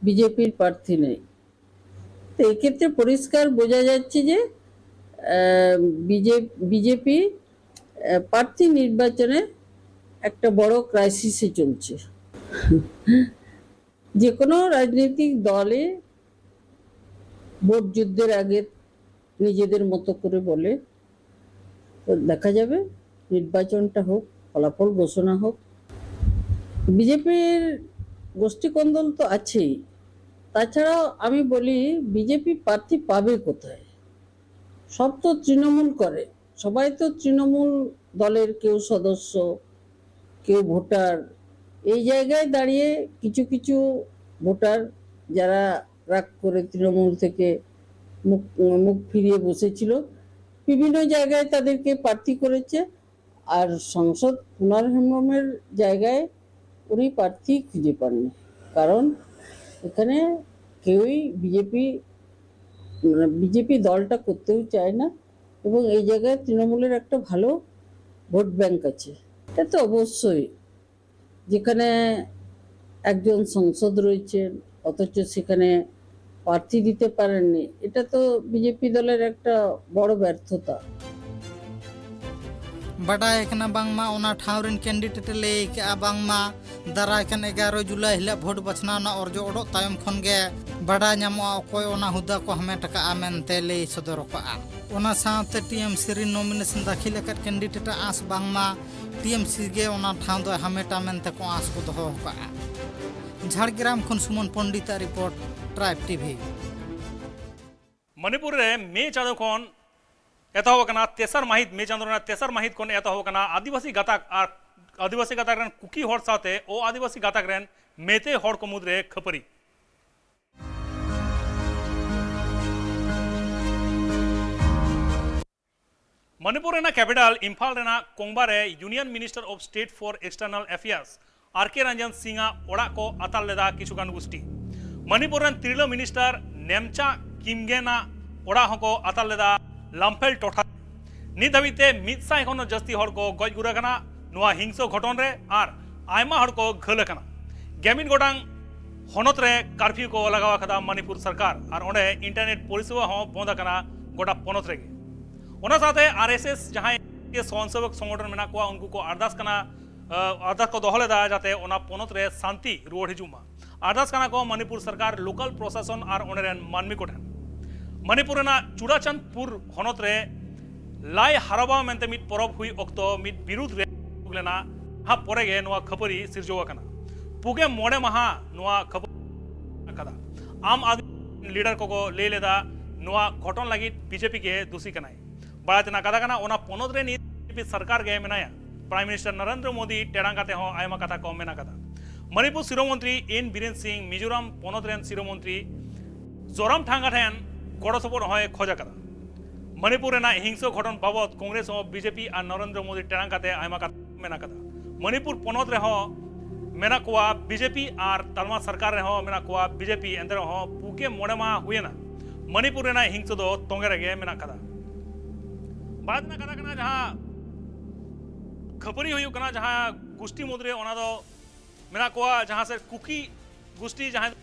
বিজেপির প্রার্থী নেই। তো এক্ষেত্রে পরিষ্কার বোঝা যাচ্ছে যে বিজেপি প্রার্থী নির্বাচনে একটা বড় ক্রাইসিসে চলছে। যে কোনো রাজনৈতিক দলে ভোট যুদ্ধের আগে নিজেদের মতো করে বলে, তো দেখা যাবে, নির্বাচনটা হোক, ফলাফল ঘোষণা হোক। বিজেপির গোষ্ঠী কোন্দল তো আছেই, তাছাড়াও আমি বলি, বিজেপি প্রার্থী পাবে কোথায়? সব তো তৃণমূল করে, সবাই তো তৃণমূল দলের কেউ সদস্য, কেউ ভোটার। এই জায়গায় দাঁড়িয়ে কিছু কিছু ভোটার, যারা রাগ করে তৃণমূল থেকে মুখ মুখ ফিরিয়ে বসেছিল, বিভিন্ন জায়গায় তাদেরকে প্রার্থী করেছে। আর সাংসদ কুনার হেমব্রমের জায়গায় উনি প্রার্থী খুঁজে পাননি, কারণ এখানে কেউই বিজেপি মানে বিজেপি দলটা করতেও চায় না। এবং এই জায়গায় তৃণমূলের একটা ভালো ভোট ব্যাংক আছে। এটা তো অবশ্যই, যেখানে একজন সাংসদ রয়েছেন, অথচ সেখানে প্রার্থী দিতে পারেননি, এটা তো বিজেপি দলের একটা বড় ব্যর্থতা। ᱵᱟᱰᱟᱭ ᱟᱠᱟᱱᱟ ᱵᱟᱝᱢᱟ ᱚᱱᱟ ᱴᱷᱟᱶ ᱨᱮᱱ ᱠᱮᱱᱰᱤᱰᱮᱴ ᱮ ᱞᱟᱹᱭ ᱟᱠᱟᱫᱼᱟ ᱵᱟᱝᱢᱟ ᱫᱟᱨᱟᱭ ᱠᱟᱱ ᱮᱜᱟᱨᱚ ᱡᱩᱞᱟᱭ ᱦᱤᱞᱳᱜ ᱵᱷᱳᱴ ᱵᱟᱪᱷᱱᱟᱣ ᱨᱮᱱᱟᱜ ᱚᱨᱡᱚ ᱚᱰᱚᱜ ᱛᱟᱭᱚᱢ ᱠᱷᱚᱱ ᱜᱮ ᱵᱟᱰᱟᱭ ᱧᱟᱢᱚᱜᱼᱟ ᱚᱠᱚᱭ ᱚᱱᱟ ᱦᱩᱫᱟ ᱠᱚ ᱦᱟᱢᱮᱴ ᱟᱠᱟᱫᱼᱟ ᱢᱮᱱᱛᱮ ᱞᱟᱹᱭ ᱥᱚᱫᱚᱨ ᱟᱠᱟᱫᱼᱟ᱾ ᱚᱱᱟ ᱥᱟᱶᱛᱮ ᱴᱤ ᱮᱢ ᱥᱤ ᱨᱮᱱ ᱱᱚᱢᱤᱱᱮᱥᱚᱱ ᱫᱟᱹᱠᱷᱤᱞ ᱟᱠᱟᱫ ᱠᱮᱱᱰᱤᱰᱮᱴ ᱟᱜ ᱟᱸᱥ ᱵᱟᱝᱢᱟ ᱴᱤ ᱮᱢ ᱥᱤ ᱜᱮ ᱚᱱᱟ ᱴᱷᱟᱶ ᱫᱚᱭ ᱦᱟᱢᱮᱴᱟ ᱢᱮᱱᱛᱮ ᱠᱚ ᱟᱸᱥ ᱠᱚ ᱫᱚᱦᱚ ᱟᱠᱟᱫᱼᱟ᱾ ᱡᱷᱟᱲᱜᱨᱟᱢ ᱠᱷᱚᱱ ᱥᱩᱢᱚᱱ ᱯᱚᱱᱰᱤᱛᱟᱜ ᱨᱤᱯᱳᱨᱴ, ᱴᱨᱟᱭᱤᱵᱽ ᱴᱤᱵᱷᱤ᱾ ᱢᱚᱱᱤᱯᱩᱨ ᱨᱮ ᱢᱮ ᱪᱟᱸᱫᱚ ᱠᱷᱚᱱ ᱮᱛᱚᱦᱚᱵ ᱟᱠᱟᱱᱟ ᱛᱮᱥᱟᱨ ᱢᱟᱹᱦᱤᱛ, ᱢᱮ ᱪᱟᱸᱫᱳ ᱨᱮᱱᱟᱜ ᱛᱮᱥᱟᱨ ᱢᱟᱹᱦᱤᱛ ᱠᱷᱚᱱ ᱮᱛᱚᱦᱚᱵ ᱟᱠᱟᱱᱟ ᱟᱹᱫᱤᱵᱟᱹᱥᱤ ᱜᱟᱛᱟᱠ ᱟᱨ ᱟᱹᱫᱤᱵᱟᱹᱥᱤ ᱜᱟᱛᱟᱠ ᱨᱮᱱ ᱠᱩᱠᱤ ᱦᱚᱲ ᱥᱟᱶᱛᱮ ᱚ ᱟᱹᱫᱤᱵᱟᱹᱥᱤ ᱜᱟᱛᱟᱠ ᱨᱮᱱ ᱢᱮᱛᱮ ᱦᱚᱲ ᱠᱚ ᱢᱩᱫᱽᱨᱮ ᱠᱷᱟᱹᱯᱟᱹᱨᱤ᱾ ᱢᱚᱱᱤᱯᱩᱨ ᱨᱮᱱᱟᱜ ᱠᱮᱯᱤᱴᱟᱞ ᱤᱢᱯᱷᱟᱞ ᱨᱮᱱᱟᱜ ᱠᱚᱝᱵᱟ ᱨᱮ Union Minister of State for External Affairs ᱟᱨ ᱠᱮ ᱨᱚᱧᱡᱚᱱ ᱥᱤᱝ ᱟᱜ ᱚᱲᱟᱜ ᱠᱚ ᱟᱛᱟᱨ ᱞᱮᱫᱟ ᱠᱤᱪᱷᱩ ᱜᱟᱱ ᱜᱩᱥᱴᱤ᱾ ᱢᱚᱱᱤᱯᱩᱨ ᱨᱮᱱ ᱛᱤᱨᱞᱟᱹ ᱢᱤᱱᱤᱥᱴᱟᱨ ᱱᱮᱢᱪᱟ ᱠᱤᱢᱜᱮᱱ ᱟᱜ ᱚᱲᱟᱜ ᱦᱚᱸᱠᱚ ᱟᱛᱟᱨ ᱞᱮᱫᱟ ᱞᱟᱢᱯᱷᱮᱞ ᱴᱚᱴᱷᱟ᱾ ᱱᱤᱛ ᱫᱷᱟᱹᱵᱤᱡ ᱛᱮ ᱢᱤᱫ ᱥᱟᱭ ᱠᱷᱚᱱ ᱦᱚᱸ ᱡᱟᱹᱥᱛᱤ ᱦᱚᱲ ᱠᱚ ᱜᱚᱡ ᱜᱩᱨ ᱟᱠᱟᱱᱟ ᱱᱚᱣᱟ ᱦᱤᱝᱥᱟᱹ ᱜᱷᱚᱴᱚᱱ ᱨᱮ ᱟᱨ ᱟᱭᱢᱟ ᱦᱚᱲ ᱠᱚ ᱜᱷᱟᱹᱞ ᱟᱠᱟᱱᱟ᱾ ᱜᱮᱢᱤᱫ ᱜᱚᱴᱟᱝ ᱦᱚᱱᱚᱛ ᱨᱮ ᱠᱟᱨᱯᱷᱤᱭᱩ ᱠᱚ ᱞᱟᱜᱟᱣ ᱟᱠᱟᱫᱟ ᱢᱚᱱᱤᱯᱩᱨ ᱥᱚᱨᱠᱟᱨ ᱟᱨ ᱚᱸᱰᱮ ᱤᱱᱴᱟᱨᱱᱮᱴ ᱯᱚᱨᱤᱥᱮᱵᱟ ᱦᱚᱸ ᱵᱚᱸᱫ ᱟᱠᱟᱱᱟ ᱜᱚᱴᱟ ᱯᱚᱱᱚᱛ ᱨᱮᱜᱮ᱾ ᱚᱱᱟ ᱥᱟᱶᱛᱮ ᱟᱨ ᱮᱥ ᱮᱥ ᱡᱟᱦᱟᱸᱭ ᱥᱚᱝᱥᱮᱵᱚᱠ ᱥᱚᱝᱜᱚᱴᱷᱚᱱ ᱢᱮᱱᱟᱜ ᱠᱚᱣᱟ ᱩᱱᱠᱩ ᱠᱚ ᱟᱨᱫᱟᱥ ᱠᱟᱱᱟ, ᱟᱨᱫᱟᱥ ᱠᱚ ᱫᱚᱦᱚ ᱞᱮᱫᱟ ᱡᱟᱛᱮ ᱚᱱᱟ ᱯᱚᱱᱚᱛ ᱨᱮ ᱥᱟᱱᱛᱤ ᱨᱩᱣᱟᱹᱲ ᱦᱤᱡᱩᱜ ᱢᱟ᱾ ᱟᱨᱫᱟᱥ ᱠᱟᱱᱟ ᱠᱚ ᱢᱚᱱᱤᱯᱩᱨ ᱥᱚᱨᱠᱟᱨ, ᱞᱳᱠᱟᱞ ᱯᱨᱚᱥᱟᱥᱚᱱ ᱟᱨ ᱚᱸᱰᱮ ᱨᱮᱱ ᱢᱟᱹᱱᱢᱤ ᱠᱚᱴᱷᱮᱱ᱾ ᱢᱚᱱᱤᱯᱩᱨ ᱨᱮᱱᱟᱜ ᱪᱩᱨᱟᱪᱟᱸᱫᱽᱯᱩᱨ ᱦᱚᱱᱚᱛ ᱨᱮ ᱞᱟᱭ ᱦᱟᱨᱟᱵᱟ ᱢᱮᱱᱛᱮ ᱢᱤᱫ ᱯᱚᱨᱚᱵᱽ ᱦᱩᱭ ᱚᱠᱛᱚ ᱢᱤᱫ ᱵᱤᱨᱩᱫᱷ ᱨᱮ ᱞᱮᱱᱟ᱾ ᱦᱟ ᱯᱚᱨᱮ ᱜᱮ ᱱᱚᱣᱟ ᱠᱷᱟᱹᱯᱟᱹᱨᱤ ᱥᱤᱨᱡᱟᱹᱣ ᱟᱠᱟᱱᱟ᱾ ᱯᱩᱜᱮ ᱢᱚᱬᱮ ᱢᱟᱦᱟ ᱱᱚᱣᱟ ᱠᱷᱟᱹᱯᱟᱹᱨᱤ ᱟᱠᱟᱫᱟ᱾ ᱟᱢ ᱟᱫᱢᱤ ᱞᱤᱰᱟᱨ ᱠᱚᱠᱚ ᱞᱟᱹᱭ ᱞᱮᱫᱟ ᱱᱚᱣᱟ ᱜᱷᱚᱴᱚᱱ ᱞᱟᱹᱜᱤᱫ ᱵᱤᱡᱮᱯᱤ ᱜᱮ ᱫᱩᱥᱤ ᱠᱟᱱᱟᱭ᱾ ᱵᱟᱲᱟᱭ ᱛᱮᱱᱟᱜ ᱠᱟᱛᱷᱟ ᱠᱟᱱᱟ, ᱚᱱᱟ ᱯᱚᱱᱚᱛ ᱨᱮ ᱱᱤᱛ ᱵᱤᱡᱮᱯᱤ ᱥᱚᱨᱠᱟᱨ ᱜᱮ ᱢᱮᱱᱟᱭᱟ᱾ ᱯᱨᱟᱭᱤᱢ ᱢᱤᱱᱤᱥᱴᱟᱨ ᱱᱚᱨᱮᱱᱫᱨᱚ ᱢᱳᱫᱤ ᱴᱮᱲᱟᱝ ᱠᱟᱛᱮ ᱦᱚᱸ ᱟᱭᱢᱟ ᱠᱟᱛᱷᱟ ᱠᱚ ᱢᱮᱱ ᱟᱠᱟᱫᱟ᱾ ᱢᱚᱱᱤᱯᱩᱨ ᱥᱤᱨᱟᱹ ᱢᱚᱱᱛᱨᱤ ᱮᱱ ᱵᱤᱨᱮᱱ ᱥᱤᱝ ᱢᱤᱡᱳᱨᱟᱢ ᱯᱚᱱᱚᱛ ᱨᱮᱱ ᱥᱤᱨᱟᱹ ᱢᱚᱱᱛᱨᱤ ᱡᱳᱨᱟᱢ ᱛᱷᱟᱝᱜᱟ ᱴᱷᱮᱱ ᱜᱚᱲᱚ ᱥᱚᱯᱚᱦᱚᱫ ᱦᱚᱸᱭ ᱠᱷᱚᱡ ᱟᱠᱟᱫᱟ᱾ ᱢᱚᱱᱤᱯᱩᱨ ᱨᱮᱱᱟᱜ ᱦᱤᱝᱥᱟᱹ ᱜᱷᱚᱴᱚᱱ ᱵᱟᱵᱚᱛ ᱠᱚᱝᱜᱨᱮᱥ ᱦᱚᱸ ᱵᱤᱡᱮᱯᱤ ᱟᱨ ᱱᱚᱨᱮᱱᱫᱨᱚ ᱢᱳᱫᱤ ᱴᱮᱲᱟᱝ ᱠᱟᱛᱮ ᱟᱭᱢᱟ ᱠᱟᱛᱷᱟ ᱢᱮᱱ ᱟᱠᱟᱫᱟ᱾ ᱢᱚᱱᱤᱯᱩᱨ ᱯᱚᱱᱚᱛ ᱨᱮᱦᱚᱸ ᱢᱮᱱᱟᱜ ᱠᱚᱣᱟ ᱵᱤᱡᱮᱯᱤ ᱟᱨ ᱛᱟᱞᱢᱟ ᱥᱚᱨᱠᱟᱨ ᱨᱮᱦᱚᱸ ᱢᱮᱱᱟᱜ ᱠᱚᱣᱟ ᱵᱤᱡᱮᱯᱤ, ᱮᱱᱛᱮ ᱨᱮᱦᱚᱸ ᱯᱩᱜᱮ ᱢᱚᱬᱮ ᱢᱟᱦᱟ ᱦᱩᱭᱮᱱᱟ ᱢᱚᱱᱤᱯᱩᱨ ᱨᱮᱱᱟᱜ ᱦᱤᱝᱥᱟᱹ ᱫᱚ ᱛᱚᱸᱜᱮ ᱨᱮᱜᱮ ᱢᱮᱱᱟᱜ ᱟᱠᱟᱫᱟ᱾ ᱵᱟᱲᱟᱭ ᱛᱮᱱᱟᱜ ᱠᱟᱛᱷᱟ ᱠᱟᱱᱟ, ᱡᱟᱦᱟᱸ ᱠᱷᱟᱹᱯᱟᱹᱨᱤ ᱦᱩᱭᱩᱜ ᱠᱟᱱᱟ, ᱡᱟᱦᱟᱸ ᱜᱩᱥᱴᱤ ᱢᱩᱫᱽᱨᱮ, ᱚᱱᱟ ᱫᱚ ᱢᱮᱱᱟᱜ ᱠᱚᱣᱟ ᱡᱟᱦᱟᱸ ᱥᱮᱫ ᱠᱩᱠᱤ ᱜᱩᱥᱴᱤ, ᱡᱟᱦᱟᱸᱭ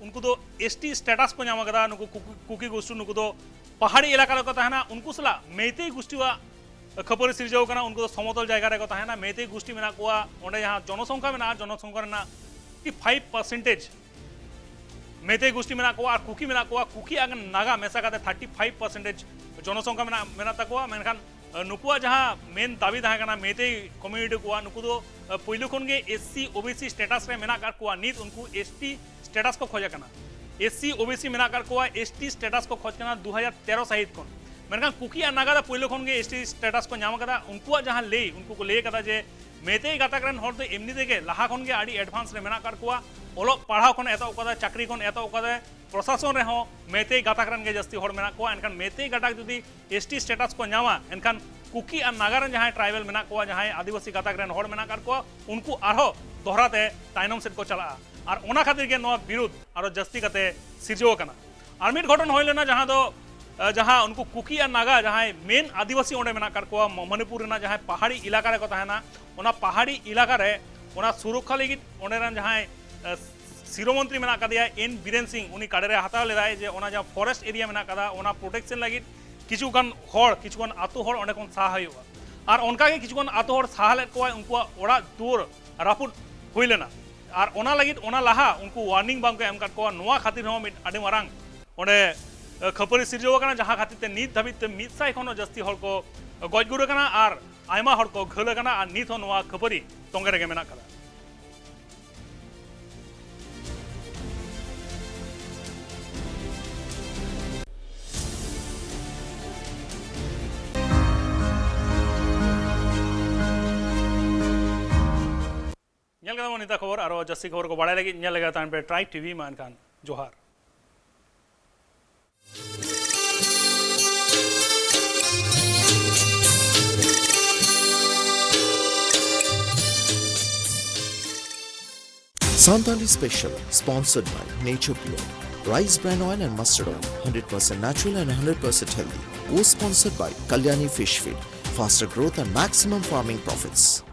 ᱩᱱᱠᱩ ᱫᱚ ᱮᱥ ᱴᱤ ᱥᱴᱮᱴᱟᱥ ᱠᱚ ᱧᱟᱢ ᱟᱠᱟᱫᱟ᱾ ᱱᱩᱠᱩ ᱠᱩᱠᱤ, ᱠᱩᱠᱤ ᱜᱩᱥᱴᱤ, ᱱᱩᱠᱩ ᱫᱚ ᱯᱟᱦᱟᱲᱤ ᱮᱞᱟᱠᱟ ᱨᱮᱠᱚ ᱛᱟᱦᱮᱱᱟ᱾ ᱩᱱᱠᱩ ᱥᱟᱞᱟᱜ ᱢᱮᱭᱛᱮᱭ ᱜᱩᱥᱴᱤᱣᱟᱜ ᱠᱷᱟᱹᱯᱟᱹᱨᱤ ᱥᱤᱨᱡᱟᱹᱣ ᱠᱟᱱᱟ᱾ ᱩᱱᱠᱩ ᱫᱚ ᱥᱚᱢᱚᱛᱚᱞ ᱡᱟᱭᱜᱟ ᱨᱮᱠᱚ ᱛᱟᱦᱮᱱᱟ᱾ ᱢᱮᱭᱛᱮᱭ ᱜᱩᱥᱴᱤ ᱢᱮᱱᱟᱜ ᱠᱚᱣᱟ, ᱚᱸᱰᱮ ᱡᱟᱦᱟᱸ ᱡᱚᱱᱚᱥᱚᱝᱠᱷᱟ ᱢᱮᱱᱟᱜᱼᱟ, ᱡᱚᱱᱚᱥᱚᱝᱠᱷᱟ ᱨᱮᱱᱟᱜ ᱯᱷᱟᱭᱤᱵᱷ ᱯᱟᱨᱥᱮᱱᱴᱮᱡᱽ ᱢᱮᱭᱛᱮᱭ ᱜᱩᱥᱴᱤ ᱢᱮᱱᱟᱜ ᱠᱚᱣᱟ ᱟᱨ ᱠᱩᱠᱤ ᱢᱮᱱᱟᱜ ᱠᱚᱣᱟ᱾ ᱠᱩᱠᱤ ᱟᱨ ᱱᱟᱜᱟ ᱢᱮᱥᱟ ᱠᱟᱛᱮ ᱛᱷᱟᱨᱴᱤ ᱯᱷᱟᱭᱤᱵᱷ ᱯᱟᱨᱥᱮᱱᱴᱮᱡᱽ ᱡᱚᱱᱚᱥᱚᱝᱠᱷᱟ ᱢᱮᱱᱟᱜ, ᱢᱮᱱᱟᱜ ᱛᱟᱠᱚᱣᱟ᱾ ᱢᱮᱱᱠᱷᱟᱱ ᱱᱩᱠᱩᱣᱟᱜ ᱡᱟᱦᱟᱸ ᱢᱮᱱ ᱫᱟᱹᱵᱤ ᱛᱟᱦᱮᱸ ᱠᱟᱱᱟ ᱢᱮᱭᱛᱮᱭ ᱠᱚᱢᱤᱭᱩᱱᱤᱴᱤ ᱠᱚᱣᱟᱜ, ᱱᱩᱠᱩ ᱫᱚ ᱯᱩᱭᱞᱩ ᱠᱷᱚᱱ ᱜᱮ S C O B C status ᱨᱮ ᱢᱮᱱᱟᱜ ᱟᱠᱟᱫ ᱠᱚᱣᱟ᱾ ᱱᱤᱛ ᱩᱱᱠᱩ ᱮᱥ ᱴᱤ ᱥᱴᱮᱴᱟᱥ ᱠᱚ ᱠᱷᱚᱡ ᱠᱟᱱᱟ᱾ S C O B C ᱢᱮᱱᱟᱜ ᱟᱠᱟᱫ ᱠᱚᱣᱟ, ᱮᱥ ᱴᱤ ᱥᱴᱮᱴᱟᱥ ᱠᱚ ᱠᱷᱚᱡ ᱠᱟᱱᱟ ᱫᱩ ᱦᱟᱡᱟᱨ ᱛᱮᱨᱚ ᱥᱟᱹᱦᱤᱛ ᱠᱷᱚᱱ᱾ ᱢᱮᱱᱠᱷᱟᱱ ᱠᱩᱠᱤ ᱟᱨ ᱱᱟᱜᱟ ᱫᱚ ᱯᱳᱭᱞᱳ ᱠᱷᱚᱱ ᱜᱮ ᱮᱥ ᱴᱤ ᱥᱴᱮᱴᱟᱥ ᱠᱚ ᱧᱟᱢ ᱟᱠᱟᱫᱟ᱾ ᱩᱱᱠᱩᱣᱟᱜ ᱡᱟᱦᱟᱸ ᱞᱟᱹᱭ, ᱩᱱᱠᱩ ᱠᱚ ᱞᱟᱹᱭ ᱟᱠᱟᱫᱟ ᱡᱮ ᱢᱮᱛᱮᱭ ᱜᱟᱛᱟᱠ ᱨᱮᱱ ᱦᱚᱲ ᱫᱚ ᱮᱢᱱᱤ ᱛᱮᱜᱮ ᱞᱟᱦᱟ ᱠᱷᱚᱱ ᱜᱮ ᱟᱹᱰᱤ ᱮᱰᱵᱷᱟᱱᱥ ᱨᱮ ᱢᱮᱱᱟᱜ ᱟᱠᱟᱫ ᱠᱚᱣᱟ, ᱚᱞᱚᱜ ᱯᱟᱲᱦᱟᱣ ᱠᱷᱚᱱ ᱮᱛᱚᱦᱚᱵ ᱠᱟᱛᱮ, ᱪᱟᱹᱠᱨᱤ ᱠᱷᱚᱱ ᱮᱛᱚᱦᱚᱵ ᱠᱟᱛᱮ, ᱯᱨᱚᱥᱟᱥᱚᱱ ᱨᱮᱦᱚᱸ ᱢᱮᱛᱮᱭ ᱜᱟᱛᱟᱠ ᱨᱮᱱ ᱜᱮ ᱡᱟᱹᱥᱛᱤ ᱦᱚᱲ ᱢᱮᱱᱟᱜ ᱠᱚᱣᱟ᱾ ᱮᱱᱠᱷᱟᱱ ᱢᱮᱛᱮᱭ ᱜᱟᱛᱟᱠ ᱡᱩᱫᱤ ᱮᱥ ᱴᱤ ᱥᱴᱮᱴᱟᱥ ᱠᱚ ᱧᱟᱢᱟ, ᱮᱱᱠᱷᱟᱱ ᱠᱩᱠᱤ ᱟᱨ ᱱᱟᱜᱟ ᱨᱮᱱ ᱡᱟᱦᱟᱸᱭ ᱴᱨᱟᱭᱵᱮᱞ ᱢᱮᱱᱟᱜ ᱠᱚᱣᱟ, ᱡᱟᱦᱟᱸᱭ ᱟᱹᱫᱤᱵᱟᱹᱥᱤ ᱜᱟᱛᱟᱠ ᱨᱮᱱ ᱦᱚᱲ ᱢᱮᱱᱟᱜ ᱟᱠᱟᱫ ᱠᱚᱣᱟ, ᱩᱱᱠᱩ ᱟᱨᱦᱚᱸ ᱫᱚᱦᱲᱟ ᱛᱮ ᱛᱟᱭᱱᱚᱢ ᱥᱮᱫ ᱠᱚ ᱪᱟᱞᱟᱜᱼᱟ᱾ ᱟᱨ ᱚᱱᱟ ᱠᱷᱟᱹᱛᱤᱨ ᱜᱮ ᱱᱚᱣᱟ ᱵᱤᱨᱩᱫᱷ ᱟᱨᱚ ᱡᱟᱹᱥᱛᱤ ᱠᱟᱛᱮ ᱥᱤᱨᱡᱟᱹᱣ ᱟᱠᱟᱱᱟ᱾ ᱟᱨ ᱢᱤᱫ ᱜᱷᱚᱴᱚᱱ ᱦᱩᱭ ᱞᱮᱱᱟ, ᱡᱟᱦᱟᱸ ᱫᱚ, ᱮ, ᱡᱟᱦᱟᱸ ᱩᱱᱠᱩ ᱠᱩᱠᱤ ᱟᱨ ᱱᱟᱜᱟ ᱡᱟᱦᱟᱸᱭ ᱢᱮᱱ ᱟᱹᱫᱤᱵᱟᱹᱥᱤ ᱚᱸᱰᱮ ᱢᱮᱱᱟᱜ ᱟᱠᱟᱫ ᱠᱚᱣᱟ, ᱢᱚ-, ᱢᱚᱱᱤᱯᱩᱨ ᱨᱮᱱᱟᱜ ᱡᱟᱦᱟᱸᱭ ᱯᱟᱦᱟᱲᱤ ᱮᱞᱟᱠᱟ ᱨᱮᱠᱚ ᱛᱟᱦᱮᱱᱟ, ᱚᱱᱟ ᱯᱟᱦᱟᱲᱤ ᱮᱞᱟᱠᱟ ᱨᱮ ᱚᱱᱟ ᱥᱩᱨᱚᱠᱠᱷᱟ ᱞᱟᱹᱜᱤᱫ ᱚᱸᱰᱮ ᱨᱮᱱ ᱡᱟᱦᱟᱸᱭ, ᱮ, ᱥᱤᱨᱟᱹᱢᱚᱱᱛᱨᱤ ᱢᱮᱱᱟᱜ ᱟᱠᱟᱫᱮᱭᱟ, ᱮᱱ ᱵᱤᱨᱮᱱ ᱥᱤᱝ, ᱩᱱᱤ ᱠᱟᱲᱮ ᱨᱮ ᱦᱟᱛᱟᱣ ᱞᱮᱫᱟᱭ ᱡᱮ ᱚᱱᱟ ᱡᱟᱦᱟᱸ ᱯᱷᱚᱨᱮᱥᱴ ᱮᱨᱤᱭᱟ ᱢᱮᱱᱟᱜ ᱟᱠᱟᱫᱟ, ᱚᱱᱟ ᱯᱨᱚᱴᱮᱠᱥᱚᱱ ᱞᱟᱹᱜᱤᱫ ᱠᱤᱪᱷᱩ ᱜᱟᱱ ᱦᱚᱲ, ᱠᱤᱪᱷᱩ ᱜᱟᱱ ᱟᱛᱳ ᱦᱚᱲ ᱚᱸᱰᱮ ᱠᱷᱚᱱ ᱥᱟᱦᱟ ᱦᱩᱭᱩᱜᱼᱟ᱾ ᱟᱨ ᱚᱱᱠᱟ ᱜᱮ ᱠᱤᱪᱷᱩ ᱜᱟᱱ ᱟᱛᱳ ᱦᱚᱲ ᱥᱟᱦᱟ ᱞᱮᱫ ᱠᱚᱣᱟᱭ, ᱩᱱᱠᱩᱣᱟᱜ ᱚᱲᱟᱜ ᱫᱩᱣᱟᱹᱨ ᱨᱟᱹᱯᱩᱫ ᱦᱩᱭ ᱞᱮᱱᱟ᱾ ᱟᱨ ᱚᱱᱟ ᱞᱟᱹᱜᱤᱫ ᱚᱱᱟ ᱞᱟᱦᱟ ᱩᱱᱠᱩ ᱣᱟᱨᱱᱤᱝ ᱵᱟᱝ ᱠᱚ ᱮᱢ ᱟᱠᱟᱫ ᱠᱚᱣᱟ᱾ ᱱᱚᱣᱟ ᱠᱷᱟᱹᱛᱤᱨ ᱦᱚᱸ ᱢᱤᱫ ᱟᱹᱰᱤ ᱢᱟᱨᱟᱝ ᱚᱸᱰᱮ, ᱮ, ᱠᱷᱟᱹᱯᱟᱹᱨᱤ ᱥᱤᱨᱡᱟᱹᱣ ᱟᱠᱟᱱᱟ, ᱡᱟᱦᱟᱸ ᱠᱷᱟᱹᱛᱤᱨ ᱛᱮ ᱱᱤᱛ ᱫᱷᱟᱹᱵᱤᱡ ᱛᱮ ᱢᱤᱫ ᱥᱟᱭ ᱠᱷᱚᱱ ᱦᱚᱸ ᱡᱟᱹᱥᱛᱤ ᱦᱚᱲ ᱠᱚ ᱜᱚᱡ ᱜᱩᱨ ᱟᱠᱟᱱᱟ ᱟᱨ ᱟᱭᱢᱟ ᱦᱚᱲ ᱠᱚ ᱜᱷᱟᱹᱞ ᱟᱠᱟᱱᱟ ᱟᱨ ᱱᱤᱛ ᱦᱚᱸ ᱱᱚᱣᱟ ᱠᱷᱟᱹᱯᱟᱹᱨᱤ ᱛᱚᱸᱜᱮ ᱨᱮᱜᱮ ᱢᱮᱱᱟᱜ ᱟᱠᱟᱫᱟ᱾ ᱧᱮᱞ ᱠᱮᱫᱟ ᱵᱚᱱ ᱱᱤᱛᱟᱜ ᱠᱷᱚᱵᱚᱨ᱾ ᱟᱨᱚ ᱡᱟᱹᱥᱛᱤ ᱠᱷᱚᱵᱚᱨ ᱠᱚ ᱵᱟᱲᱟᱭ ᱞᱟᱹᱜᱤᱫ ᱧᱮᱞ ᱞᱮᱜᱮ ᱛᱟᱦᱮᱱ ᱯᱮ ᱴᱨᱟᱭᱤᱵᱽ ᱴᱤᱵᱷᱤ᱾ ᱢᱟ ᱮᱱᱠᱷᱟᱱ ᱡᱚᱦᱟᱨ᱾ Santali Special, sponsored by Nature Pure, Rice Bran Oil and Mustard Oil, hundred percent natural and hundred percent healthy. Co-sponsored by Kalyani Fish Feed, faster growth and maximum farming profits.